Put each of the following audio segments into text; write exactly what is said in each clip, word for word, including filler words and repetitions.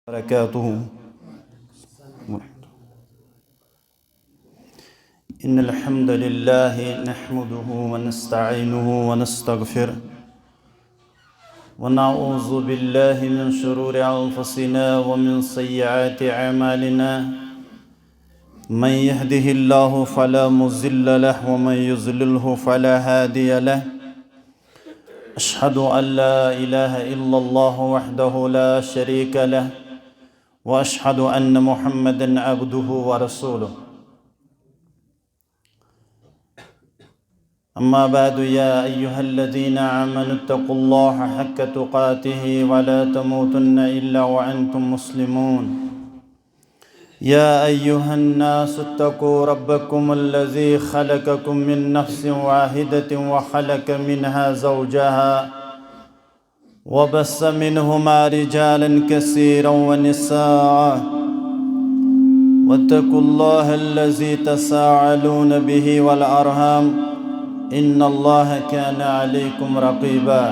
وبركاته. إن الحمد لله نحمده ونستعينه ونستغفره، ونعوذ بالله من شرور أنفسنا ومن سيئات أعمالنا. من يهده الله فلا مضل له، ومن يضلله فلا هادي له. أشهد أن لا إله إلا الله وحده لا شريك له، وأشهد أن محمدا عبده ورسوله. أما بعد، يا أيها الذين آمنوا اتقوا الله حق تقاته ولا تموتن إلا وأنتم مسلمون. يا أيها الناس اتقوا ربكم الذي خلقكم من نفس واحدة وخلق منها زوجها وبث منهما رجالا كثيرا ونساء، واتقوا الله الذي تساءلون به والأرحام، إن الله كان عليكم رقيبا.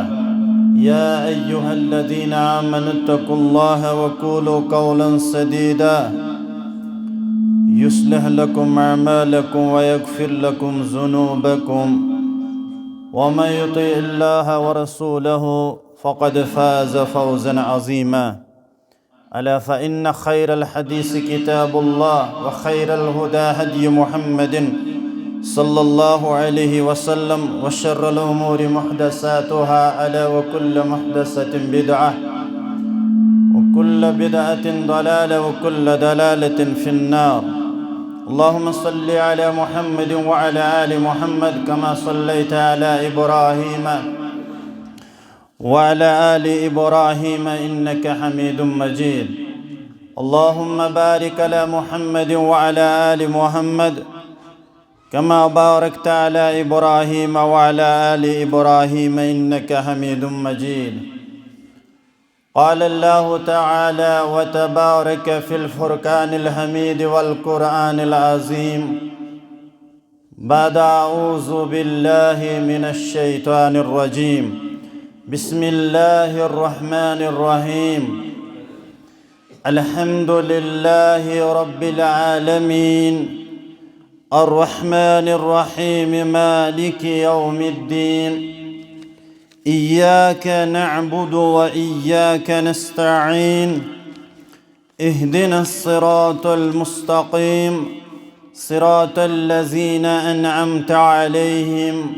يا أيها الذين آمنوا اتقوا الله وقولوا قولا سديدا، يصلح لكم أعمالكم ويغفر لكم ذنوبكم، ومن يطع الله ورسوله فقد فاز فوزا عظيما. ألا فإن خير الحديث كتاب الله، وخير الهدى هدي محمد صلى الله عليه وسلم، وشر الأمور محدثاتها، ألا وكل محدثة بدعة، وكل بدعة ضلالة، وكل ضلالة في النار. اللهم صل على محمد وعلى آل محمد كما صليت على إبراهيم وعلى آل إبراهيم إنك حميد مجيد. اللهم بارك على محمد وعلى آل محمد كما باركت على إبراهيم وعلى آل إبراهيم إنك حميد مجيد. قال الله تعالى وتبارك في الفرقان الحميد والقرآن العظيم، بعد أعوذ بالله من الشيطان الرجيم. بسم الله الرحمن الرحيم. الحمد لله رب العالمين. الرحمن الرحيم. مالك يوم الدين. إياك نعبد وإياك نستعين. اهدنا الصراط المستقيم، صراط الذين أنعمت عليهم،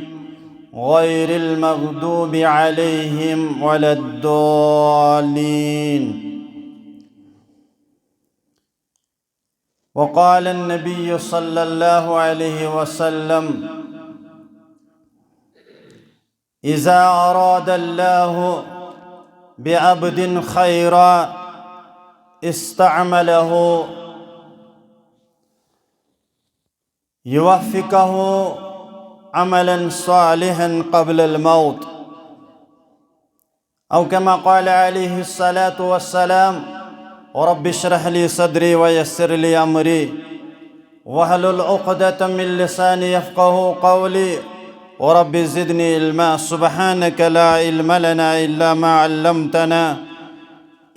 غير المغضوب عليهم ولا الضالين. وقال النبي صلى الله عليه وسلم: إذا أراد الله بعبد خيرا استعمله يوفقه عملا صالحا قبل الموت. أو كما قال عليه الصلاة والسلام: رب اشرح لي صدري ويسر لي أمري واحلل عقدة من لساني يفقه قولي ورب زدني علما. سبحانك لا علم لنا إلا ما علمتنا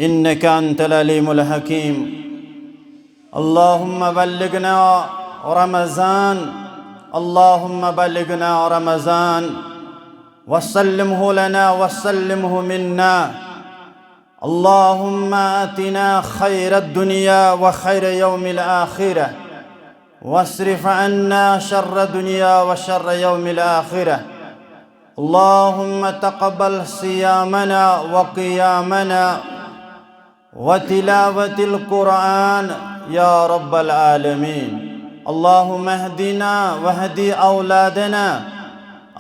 إنك أنت العليم الحكيم. اللهم بلغنا رمضان، اللهم بلغنا رمضان، وسلمه لنا وسلمه منا. اللهم آتنا خير الدنيا وخير يوم الآخرة، واصرف عنا شر الدنيا وشر يوم الآخرة. اللهم تقبل صيامنا وقيامنا وتلاوة القرآن يا رب العالمين. اللهم اهدنا واهد أولادنا.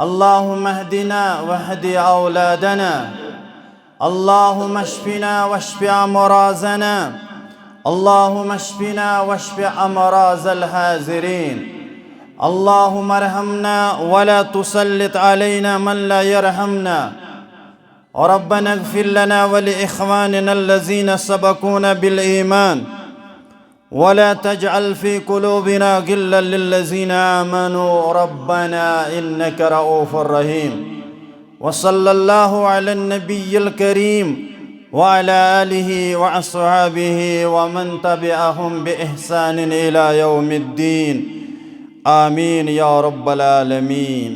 اللهم اهدنا واهد أولادنا. اللهم اشفنا واشف أمراضنا. اللهم اشفنا واشف أمراض الحاضرين. اللهم ارحمنا ولا تسلط علينا من لا يرحمنا. ربنا اغفر لنا ولإخواننا الذين سبقونا بالإيمان ولا تجعل في قلوبنا غلا للذين آمنوا ربنا إنك رؤوف رحيم. وصلى الله على النبي الكريم وعلى آله وأصحابه ومن تبعهم بإحسان إلى يوم الدين. آمين يا رب العالمين.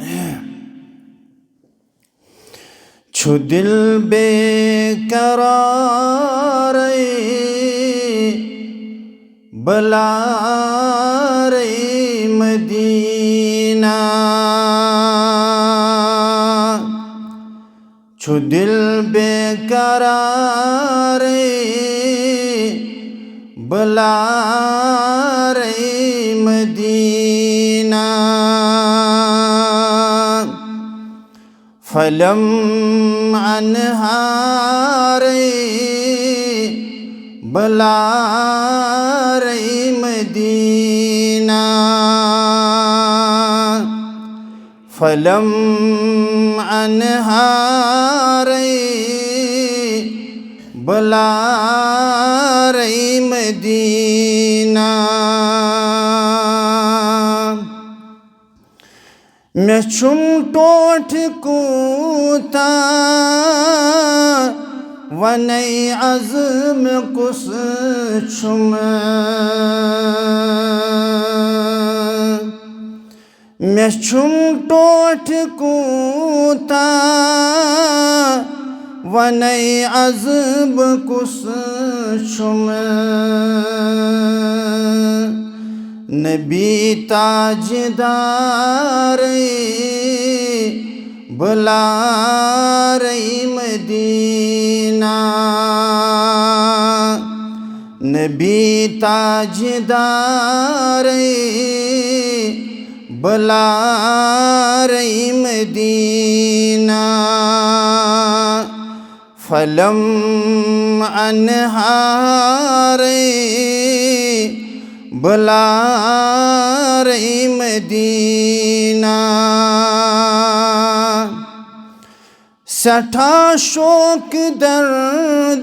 چھُ دِل بے قرارٕے، بہٕ لارَے مدیٖنہ۔ چھُ دِل بے قرارٕے، بہٕ لارَے مدیٖنہ۔ فلم انہارے، بہٕ لارَے مدیٖنہ۔ فلم انہارے، بہٕ لارَے مدیٖنہ۔ مےٚ چھُم ٹوٹھ کوٗتاہ، وَنے عزم کُس چھُم۔ مےٚ چھُم ٹوٹھ کوٗتاہ، وَنے عزم کُس چھُم۔ نبی تاجدارٕے، بہٕ لارَے مدیٖنہ۔ نبی تاجدارٕے، بہٕ لارَے مدیٖنہ۔ فلم انہارے، بہٕ لارَے مدیٖنہ۔ سٮ۪ٹھاہ شوق در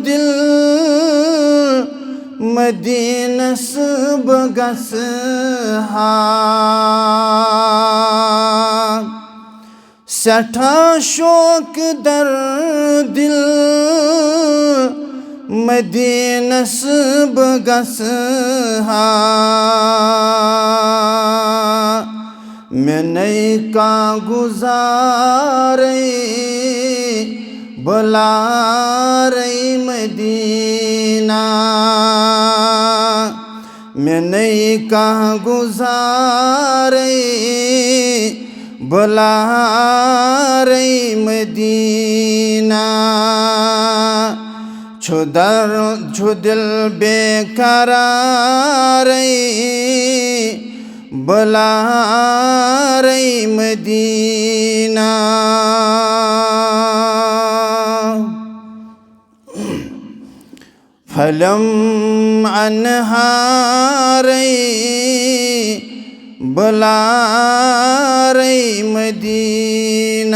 دِل مدیٖنَس بہٕ گژھٕ ہا۔ سٮ۪ٹھاہ شوق در دِل مدیٖنَس بہٕ گژھٕ ہا۔ مےٚ نَے کانٛہہ گُزارَے، بہٕ لارَے مدیٖنہ۔ مےٚ نَے کانٛہہ گُزارَے، بہٕ لارَے مدیٖنہ۔ چھُ در، چھُ دِل بے قرارٕے، بہٕ لارَے مدیٖنہ۔ فلم انہارے، بہٕ لارَے مدیٖنہ۔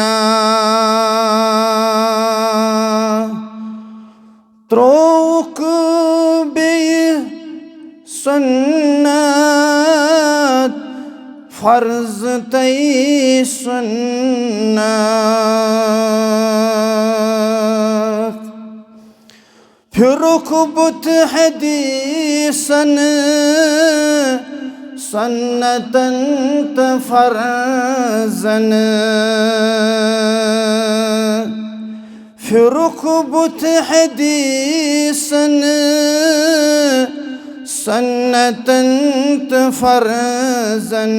ترٛووُکھ بیٚیہِ سُنت، فرض تہٕ سُنت۔ پھِرُکھ بُتھ حدیثن، سُنتن تہٕ فرضن۔ پھِرُکھ بُتھ حدیثن، سُنتن تہٕ فرضن۔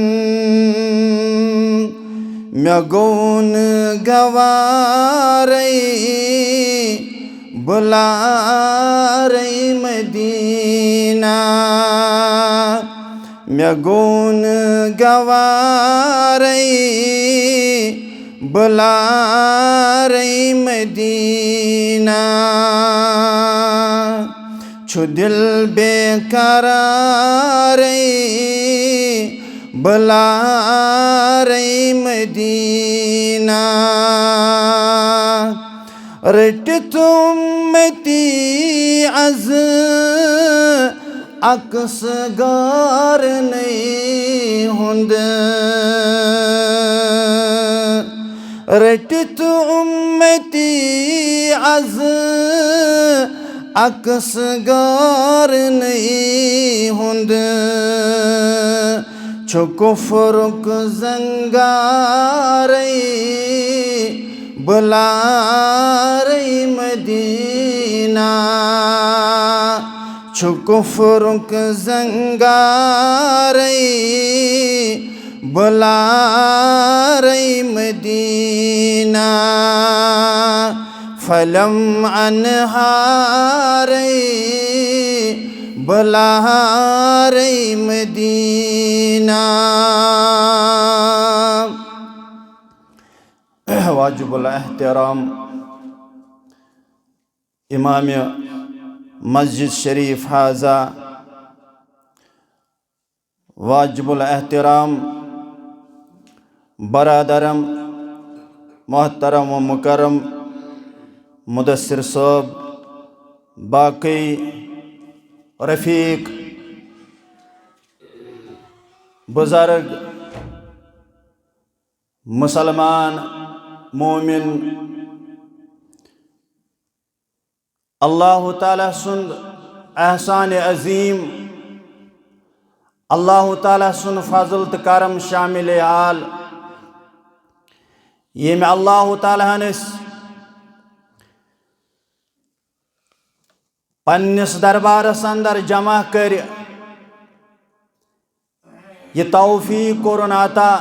مےٚ گوٚو نہٕ گوارے، بہٕ لارَے مدیٖنہ۔ مےٚ گوٚو نہٕ گوارے، بہٕ لارَے مدیٖنہ۔ چھُ دِل بے قرارٕے، بہٕ لارَے مدیٖنہ۔ رٔٹِتھ اُمتی از عکس گارنٕے ہُنٛد۔ رٔٹِتھ اُمتی از عکس گارنٕے ہُنٛد، چھُ کُفرُک زنگارے بُلارے مدینہ، چھُ کُفرُک زنگارے بُلارے مدینہ، فلم انہارے بُلارے مدینہ۔ واجب الاحترام امام مسجد شریف هذا، واجب الاحترام برادرم، محترم و مکرم مدثر صٲب، باقی رفیق، بزرگ، مسلمان، مومن، اللہ تعالیٰ سُنٛد احسان عظیم، اللہ تعالیٰ سُنٛد فضل تہٕ کرم شامل حال، ییٚمۍ اللہ تعالیٰ ہن أسۍ پننِس دربارس اندر جمع کٔرۍ، یہِ توفیق کوٚرُن عطا۔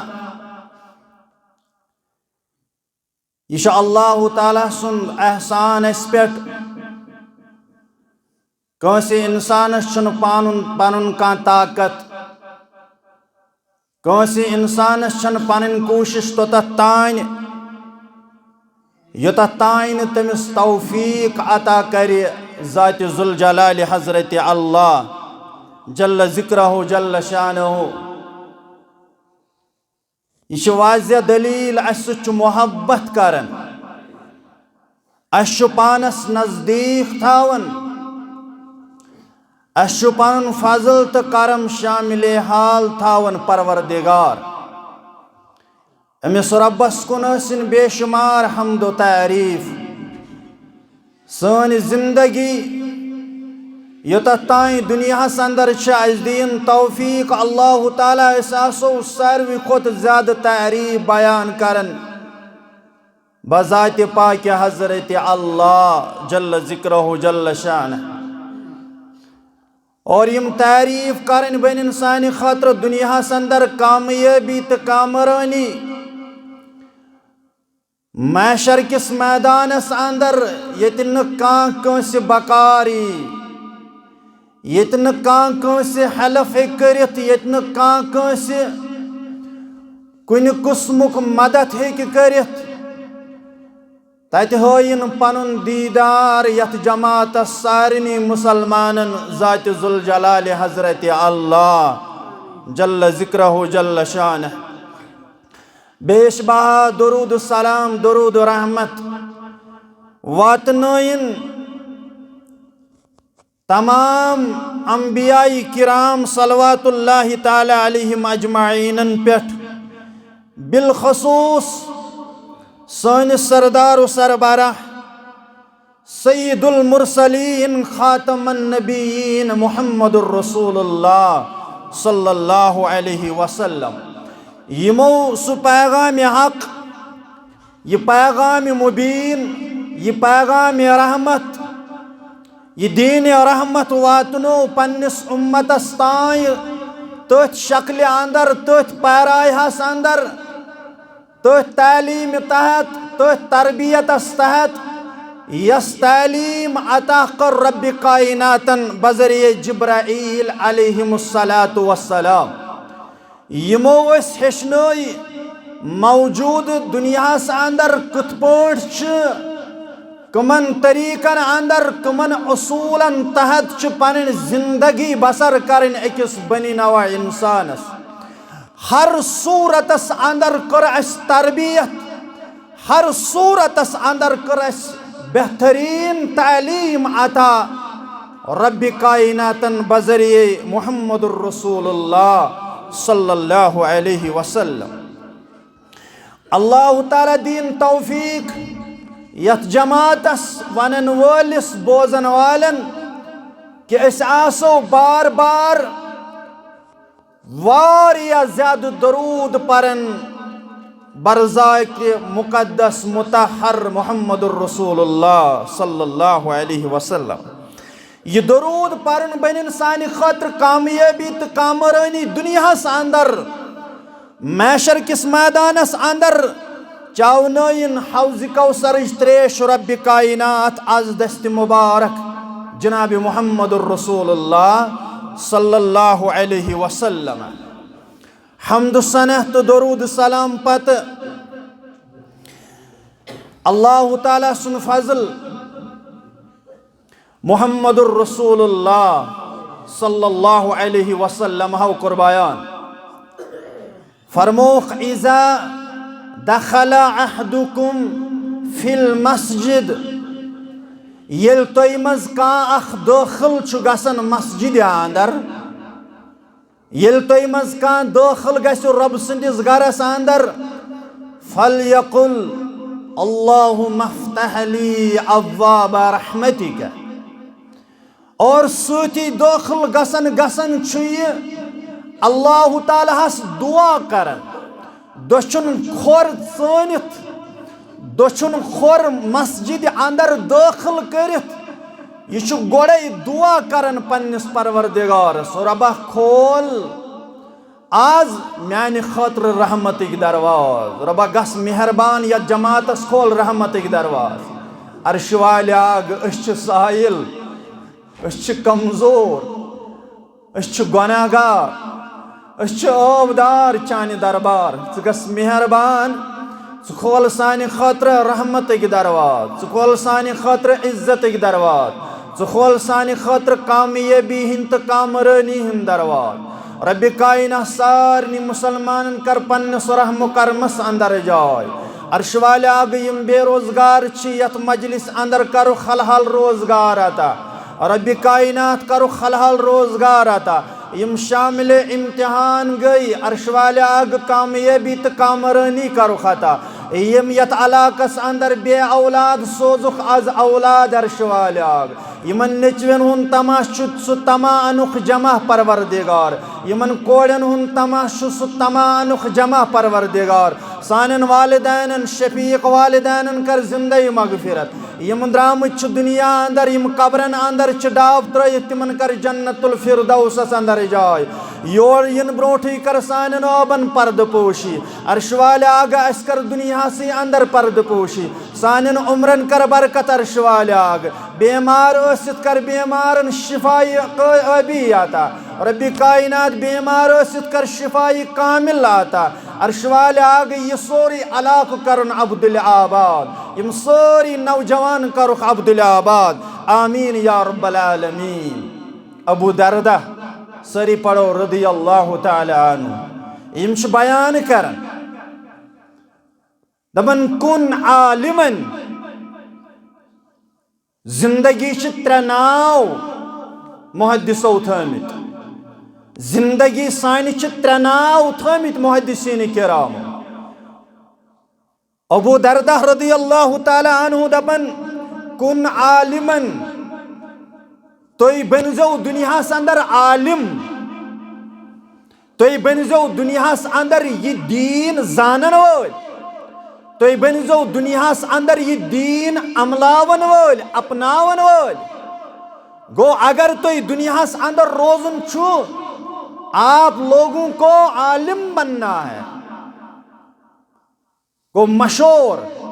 یہِ چھُ اللہ تعالیٰ سُنٛد احسان اَسہِ پٮ۪ٹھ۔ کٲنٛسہِ اِنسانَس چھُنہٕ پانُن، پَنُن کانٛہہ طاقت، کٲنٛسہِ اِنسانَس چھَنہٕ پَنٕنۍ کوٗشِش توٚتَتھ تانۍ، یوٚتَتھ تانۍ نہٕ تٔمِس توفیق عطا کَرِ ذاتِ ذوالجلالِ حضرت اللہ جل ذکرہ جل شانہ۔ یہِ چھِ واضح دٔلیٖل، اَسہِ سۭتۍ چھُ محبت کران، اَسہِ چھُ پانَس نزدیٖک تھاوان، اَسہِ چھُ پَنُن فضل تہٕ کرم شاملِ حال تھاوان۔ پروردگار، أمِس رۄبَس کُن ٲسِن بے شُمار حمد و تعریٖف۔ سٲنۍ زندگی یوٚتَتھ تام دُنیاہَس اندر چھِ، اَسہِ دِیِن توفیق اللہ تعالیٰ، أسۍ آسو ساروی کھۄتہٕ زیادٕ تعریٖف بیان کران بذاتِ پاکِ حضرت اللہ جل ذکرہ جل شانہ۔ اور یِم تعریٖف کرٕنۍ بَنَن سانہِ خٲطرٕ دُنیاہَس اندر کامیٲبی تہٕ کامرٲنی۔ محشر کِس میدانس اندر، ییٚتہِ نہٕ کانٛہہ کٲنٛسہِ بکار یی، ییٚتہِ نہٕ کانٛہہ کٲنٛسہِ help ہیٚکہِ کٔرِتھ، ییٚتہِ نہٕ کانٛہہ کٲنٛسہِ کُنہِ قٕسمُک مدد ہیٚکہِ کٔرِتھ، تتہِ ہٲیِن پنُن دیٖدار یتھ جماعتس سارنٕے مسلمانن ذاتِ ذوالجلالِ حضرت اللہ جل ذکرہ جل شانہ۔ بیش بہا درود و سلام، درود و رحمت واتنٲیِن تمام انبیاء کرام صلوات اللہ تعالیٰ علیہم اجمعینن پٮ۪ٹھ، بالخصوص سٲنِس سردار و سربراہ سید المرسلین خاتم النبیین محمد الرسول اللہ صلی اللہ علیہ وسلم، یِمو سُہ پیغام حق، یہِ پیغام مبین، یہِ پیغام رحمت، یہِ دین رحمت واتنو پننِس امتس تام تٔتھۍ شکلہِ اندر، تٔتھۍ پیرایہس اندر، تٔتھۍ تعلیٖم تحت، تٔتھۍ تربیتس تحت، یۄس تعلیٖم عطا کٔر رب کائناتن بذریعہ جبرائیل علیہم الصلوۃ والسلام۔ یِمو أسۍ ہیٚچھنٲے موجودٕ دُنیاہس اندر کِتھ پٲٹھۍ چھِ، کٕمن طریٖقن اندر، کٕمن اصوٗلن تحت چھِ پنٕنۍ زندگی بسر کرٕنۍ أکِس بنی نوع انسانس۔ ہر صورتس اندر کٔر اسہِ تربیت، ہر صورتس اندر کٔر اسہِ بہترین تعلیٖم عطا رب کائناتن بذریعہ محمد الرسول اللہ صلی اللہ علیہ وسلم۔ اللہ تعالیٰ دِیِن توفیق یَتھ جماعتَس وَنَن وٲلِس بوزَن والٮ۪ن کہِ أسۍ آسو بار بار واریاہ زیادٕ درود پرن برذاکِ مقدس مطہر محمد رسول اللہ صلی اللہ علیہ وسلم۔ یہِ درود پرن بنن سانہِ خٲطرٕ کامیٲبی تہٕ کامرٲنی دُنیاہس اندر، محشر کِس میدانس اندر چاونٲیِن حوض کوثرٕچ تریش رب کائنات از دست مبارک جناب محمد رسول اللہ صلی اللہ علیہ وسلم۔ حمد و ثنا تہٕ درود سلام پتہٕ اللہ تعالیٰ سُنٛد فضل، محمد رسول اللہ صلی اللہ علیہ وسلم ہو قربایان۔ فرموخ، اذا دخل احدکم فی المسجد، ییٚلہِ تۄہہِ منٛز کانٛہہ اکھ دٲخل چھُ گژھان مسجد اندر، ییٚلہِ تۄہہِ منٛز کانٛہہ دٲخل گژھِ رۄب سٕنٛدِس گرس اندر، فلیقل، اللہم افتح لی ابواب رحمتک۔ اور سۭتی دٲخل گژھن گژھن چھُ یہِ اللہ تعالیٰ ہس دعا کران، دٔچھُن کھۄر ژٲنِتھ، دٔچھُن کھۄر مسجد اندر دٲخل کٔرِتھ، یہِ چھُ گۄڈے دعا کران پننِس پروردگارس، رۄبا کھول آز میانہِ خٲطرٕ رحمتٕکۍ دروازٕ، رۄبا گژھ مہربان یتھ جماعتس کھول رحمتٕکۍ دروازٕ۔ عرش والیا، أسۍ چھِ سائل، أسۍ چھِ کمزور، أسۍ چھِ گۄناہگار، أسۍ چھِ عٲبدار چانہِ دربار۔ ژٕ گژھ مہربان، ژٕ کھول سانہِ خٲطرٕ رحمتٕکۍ دروازٕ، ژٕ کھول سانہِ خٲطرٕ عزتٕکۍ دروازٕ، ژٕ کھول سانہِ خٲطرٕ کامیٲبی ہٕنٛدۍ تہٕ کامرٲنی ہٕنٛدۍ دروازٕ۔ رب کائنات سارنٕے مسلمانن کر پننِس رحم و کرمس اندر جاے۔ عرش والیا، یِم بے روزگار چھِ یتھ مجلس اندر کرُکھ حلحال روزگار عطا۔ رب کائنات کرُکھ حلحال روزگار عطا۔ یِم شامل امتحان گٔے، عرش والیا، کامیٲبی تہٕ کامرٲنی کرُکھ عطا۔ یِم یتھ علاقس اندر بے اولاد سوزُکھ از اولاد، عرش والیا۔ یِمن نیٚچوٮ۪ن ہُنٛد طمع چھُ سُہ طمع انُکھ جمع پروردگار۔ یِمن کورٮ۪ن ہُنٛد طمع چھُ سُہ طمع انُکھ جمع پروردگار۔ سانٮ۪ن والدینن، شفیق والدینن کر زندے مغفرت۔ یِم درٛامٕتۍ چھِ دُنیا اندر، یِم قبرن اندر چھِ ڈاو ترٲیِتھ، تِمن کر جنت الفردوسس اندر جاے۔ یور یِن برونٹھٕے کر سانٮ۪ن عٲبن پردٕ پوشی۔ عرش والیا، اسہِ کر دُنیاہسٕے اندر پردٕ پوشی۔ سانٮ۪ن عمرن کر برکت، عرش والیا۔ بیمار ٲسِتھ کر بیمارن شفایہِ عٲبی عطا۔ رب کائنات، بیمار ٲسِتھ کر شفایہِ کامل عطا۔ عرش والیا، یہِ سورُے علاقہٕ کرُن عبدل آباد، یِم سٲری نوجوان کرُکھ عبدل آباد۔ آمین یا رب العالمین۔ ابو دردہ، سٲری پرو رضی اللہ تعالی عنہ، یِم چھِ بیان کران، دپان، کُن عالمن۔ زندگی چھِ ترٛےٚ ناو محدثو تھٲومٕتۍ۔ زندگی سانہِ چھِ ترٛےٚ ناو تھٲومٕتۍ محدثین کرامو۔ ابو دردہ رضی اللہ تعالی عنہ دپان، کُن عالمن، تُہۍ بٔنزیو دُنیاہس اندر عالم۔ تُہۍ بٔنزیو دُنیاہس اندر یہِ دیٖن زانن وٲلۍ۔ تُہۍ بٔنزیو دُنیاہس اندر یہِ دیٖن عملاون وٲلۍ، اپناون وٲلۍ۔ گوٚو، اگر تُہۍ دُنیاہس اندر روزُن چھُ، آپ لوگوں کو عالم بننا ہے۔ گوٚو مشہوٗر،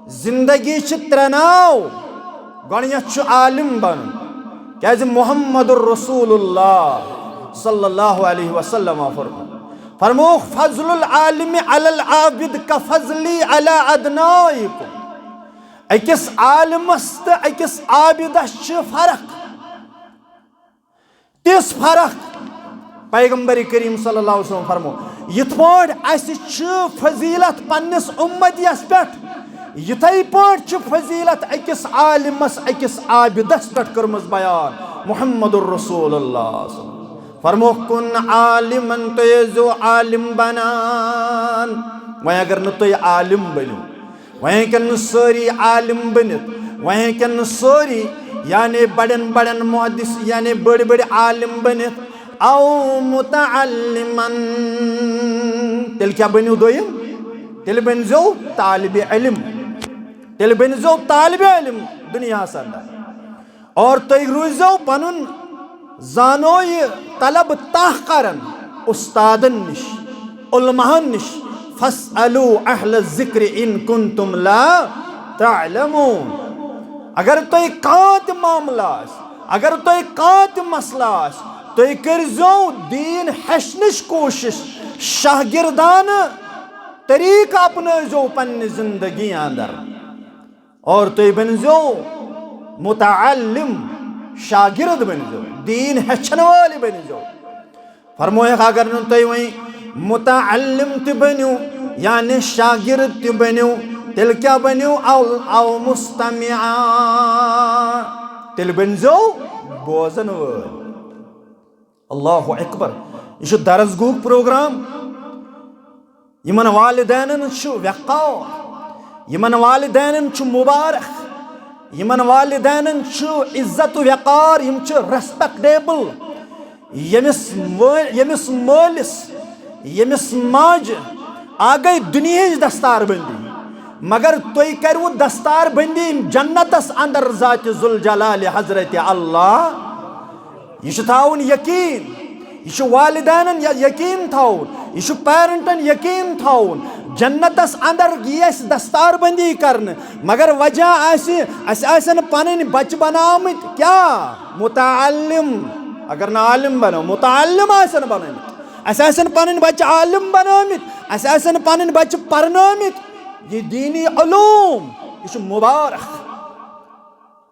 زندگی چھِ ترٛےٚ ناو۔ گۄڈٕنیتھ چھُ عالم بنُن، کیازِ محمد رسول اللہ صلی اللہ علیہ وسلم آو فرموو، فرمووُکھ، فضل العالم علی العابد کفضلی علی ادنیکم۔ أکِس عالمس تہٕ أکِس عابدس چھِ فرق۔ تِژھ فرق۔ پیغمبر کریم صلی اللہ علیہ وسلم فرمو، یِتھ پٲٹھۍ اَسہِ چھِ فضیلت پننِس اُمتیَس پٮ۪ٹھ، یِتھے پٲٹھۍ چھِ فضیلت أکِس عالمس أکِس عابدس پٮ۪ٹھ کٔرمٕژ بیان۔ محمد رسول اللہ صلی اللہ علیہ وسلم فرمو، کُن عالمن، تُہۍ ٲسۍزیو عالم بنان۔ وۄنۍ اگر نہٕ تُہۍ عالم بٔنِو، وۄنۍ ہیٚکن نہٕ سٲری عالم بٔنِتھ، وۄنۍ ہیٚکن نہٕ سٲری، یعنی بڑٮ۪ن بڑٮ۪ن محدث، یعنی بٔڑۍ بٔڑۍ عالم بٔنِتھ، او متعلمن، تیٚلہِ کیٛاہ بٔنِو دوٚیِم؟ تیٚلہِ بٔنۍزیو طالب علم، تیٚلہِ بٔنۍزیو طالب علم دُنیاہس اندر۔ اور تُہۍ روٗزیو پنُن زانو یہِ طلب تاہ کرن استادن نِش، علماہن نِش۔ فاسألوا اہل الذکر ان کنتم لا تعلمون۔ اگر تۄہہِ کانٛہہ تہِ معاملہٕ آسہِ، اگر تۄہہِ کانٛہہ تہِ مسلہٕ آسہِ، تُہۍ کٔرۍزیو دیٖن ہیٚچھنٕچ کوٗشِش، شاگردانہٕ طریٖقہٕ اپنٲوزیو پننہِ زندگی اندر۔ اور تُہۍ بٔنۍزیو متعلم، شاگرد بٔنۍزیو، دیٖن ہیٚچھن وٲلۍ بٔنۍزیو۔ فرمووُکھ، اگر نہٕ تُہۍ وۄنۍ متعلم تہِ بٔنِو، یعنی شاگرد تہِ بٔنِو، تیٚلہِ کیٛاہ بٔنِو؟ او، او مستمعا، تیٚلہِ بٔنۍزیو بوزن وٲلۍ۔ اللہ اکبر۔ یہِ چھُ درس گوٚو پروگرام۔ یِمن والدینن چھُ وقار، یِمن والدینن چھُ مبارک، یِمن والدینن چھُ عزت و وقار، یِم چھِ ریسپیکٹیبل۔ ییٚمِس مٲ-، ییٚمِس مٲلِس، ییٚمِس ماجہِ آ گٔے دُنیہٕچ دستار بندی، مگر تُہۍ کروٕ دستار بندی جنتس اندر ذات ذوالجلال حضرت اللہ۔ یہِ چھُ تھاوُن یقین، یہِ چھُ والدینن یا-، یقین تھاوُن، یہِ چھُ پیرنٹن یقین تھاوُن۔ جنتس اندر یی اَسہِ دستار بندی کرنہٕ، مگر وجہ آسہِ، اَسہِ آسن پنٕنۍ بچہٕ بناومٕتۍ کیٛاہ؟ متعلم۔ اگر نہٕ عالم بنو، متعلم آسن بنٲومٕتۍ۔ اَسہِ آسن پنٕنۍ بچہٕ عالم بنٲومٕتۍ، اَسہِ آسن پنٕنۍ بچہٕ پرنٲومٕتۍ۔ یہِ دینی علوم، یہِ چھُ مبارک۔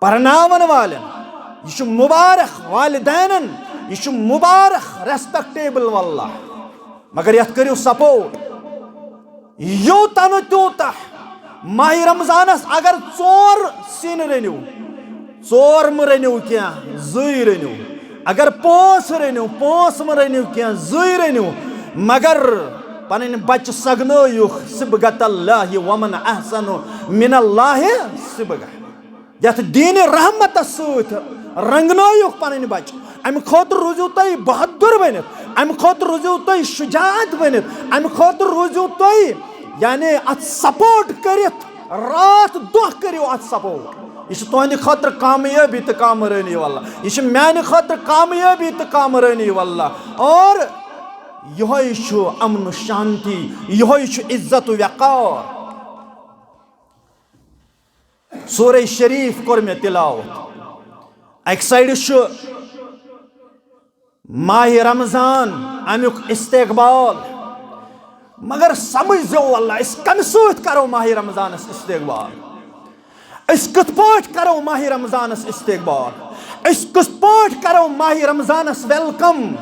پرناون والٮ۪ن، یہِ چھُ مبارک۔ والدینن، یہِ چھُ مبارک، ریسپیکٹیبل واللہ۔ مگر یتھ کٔرِو سپورٹ یوٗتاہ نہٕ تیوٗتاہ۔ ماہِ رمضانس اگر ژور سِنۍ رٔنِو، ژور مہٕ رٔنِو کینٛہہ، زٕے رٔنِو۔ اگر پانٛژھ رٔنِو، پانٛژھ مہٕ رٔنِو کینٛہہ، زٕے رٔنِو۔ مگر پنٕنۍ بچہِ سگنٲیِکھ، صبغت اللہ ومن احسن من اللہ صبغہ۔ یتھ دین رحمتس سۭتۍ رنگنٲیِو پنٕنۍ بچہِ۔ امہِ خٲطرٕ روٗزِو تُہۍ بہادُر بٔنِتھ، امہِ خٲطرٕ روٗزِو تُہۍ شجاعت بٔنِتھ، امہِ خٲطرٕ روٗزِو تُہۍ، یعنی، اتھ سپورٹ کٔرِتھ، راتھ دۄہ کٔرِو اتھ سپورٹ۔ یہِ چھُ تُہنٛدِ خٲطرٕ کامیٲبی تہٕ کامرٲنی واللہ، یہِ چھُ میانہِ خٲطرٕ کامیٲبی تہٕ کامرٲنی واللہ۔ اور یِہوٚے چھُ امن و شانتی، یِہوٚے چھُ عزت و وقار۔ سورہ شریف کوٚر مےٚ تلاوت۔ اکہِ سایڈٕ چھُ ماہِ رمضان، امیُک استقبال، مگر سمجھ زیو واللہ، أسۍ کمہِ سۭتۍ کرو ماہِ رمضانس استقبال؟ أسۍ کِتھ پٲٹھۍ کرو ماہِ رمضانس استقبال؟ أسۍ کِتھ پٲٹھۍ کرو ماہِ رمضانس ویلکم؟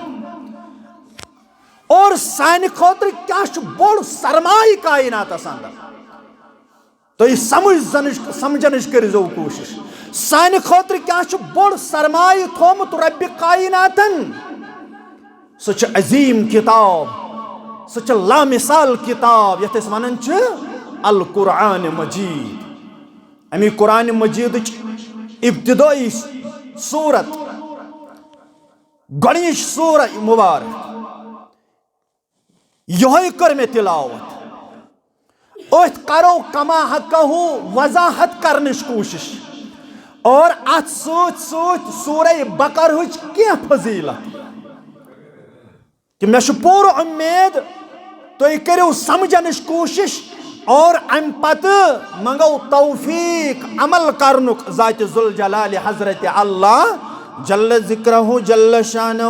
اور سانہِ خٲطرٕ کیٛاہ چھُ بوٚڑ سرمایہِ کائناتس اندر؟ تُہۍ سمجھ زنٕچ، سمجھنٕچ کٔرۍزیو کوٗشِش۔ سانہِ خٲطرٕ کیٛاہ چھُ بوٚڑ سرمایہِ تھوٚومُت رۄبِ کائناتن؟ سُہ چھُ عظیٖم کتاب، سُہ چھُ لامثال کتاب، یتھ أسۍ ونان چھِ القرآن مجید۔ اَمی قرآن مجیدٕچ ابتدٲئی سورت، گۄڈٕنِچ سورہ مبارک، یِہوٚے کٔر مےٚ تلاوت۔ أتھۍ کرو کما حقہ وضاحت کرنٕچ کوٗشِش، اور اتھ سۭتۍ سۭتۍ سورہ بقرہٕچ کینٛہہ فضیلت، کہ مےٚ چھُ پوٗرٕ اُمید تُہۍ کٔرِو سمجھنٕچ کوٗشِش، اور امہِ پتہٕ منگو توفیق عمل کرنُک ذاتِ ذوالجلال حضرت اللہ جل ذکرہ جل شانہ۔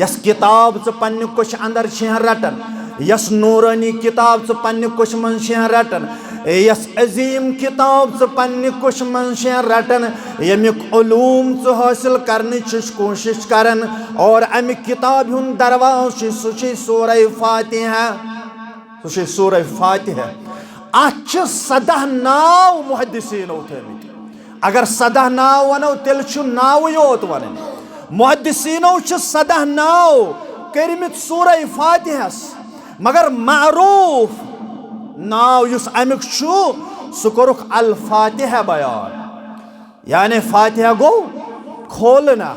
یس کتاب ژٕ پننہِ کوٚشہِ اندر چھیہ رٹان، یس نورانی کتاب ژٕ پننہِ کوٚشہِ منٛز چھیہ رٹان، یس عظیٖم کتاب ژٕ پننہِ کوٚشہِ منٛز چھیہ رٹان، ییٚمیُک علوم ژٕ حٲصِل کرنٕچ چھُس کوٗشِش کران، اور امہِ کتابہِ ہُنٛد دروازٕ چھُ، سُہ چھُ سورہ فاتحہ۔ سُہ چھُ سورہ فاتحہ۔ اتھ چھِ سداہ ناو محدثینو تھٲومٕتۍ۔ اگر سداہ ناو ونو، تیٚلہِ چھُ ناوٕے یوت ونٕنۍ۔ محدثینو چھِ سداہ ناو کٔرمٕتۍ سورہ فاتحس۔ مگر معروف ناو یُس اَمیُک چھُ، سُہ کوٚرُکھ الفاتحہ بیان۔ یعنی فاتحہ گوٚو کھولنہ،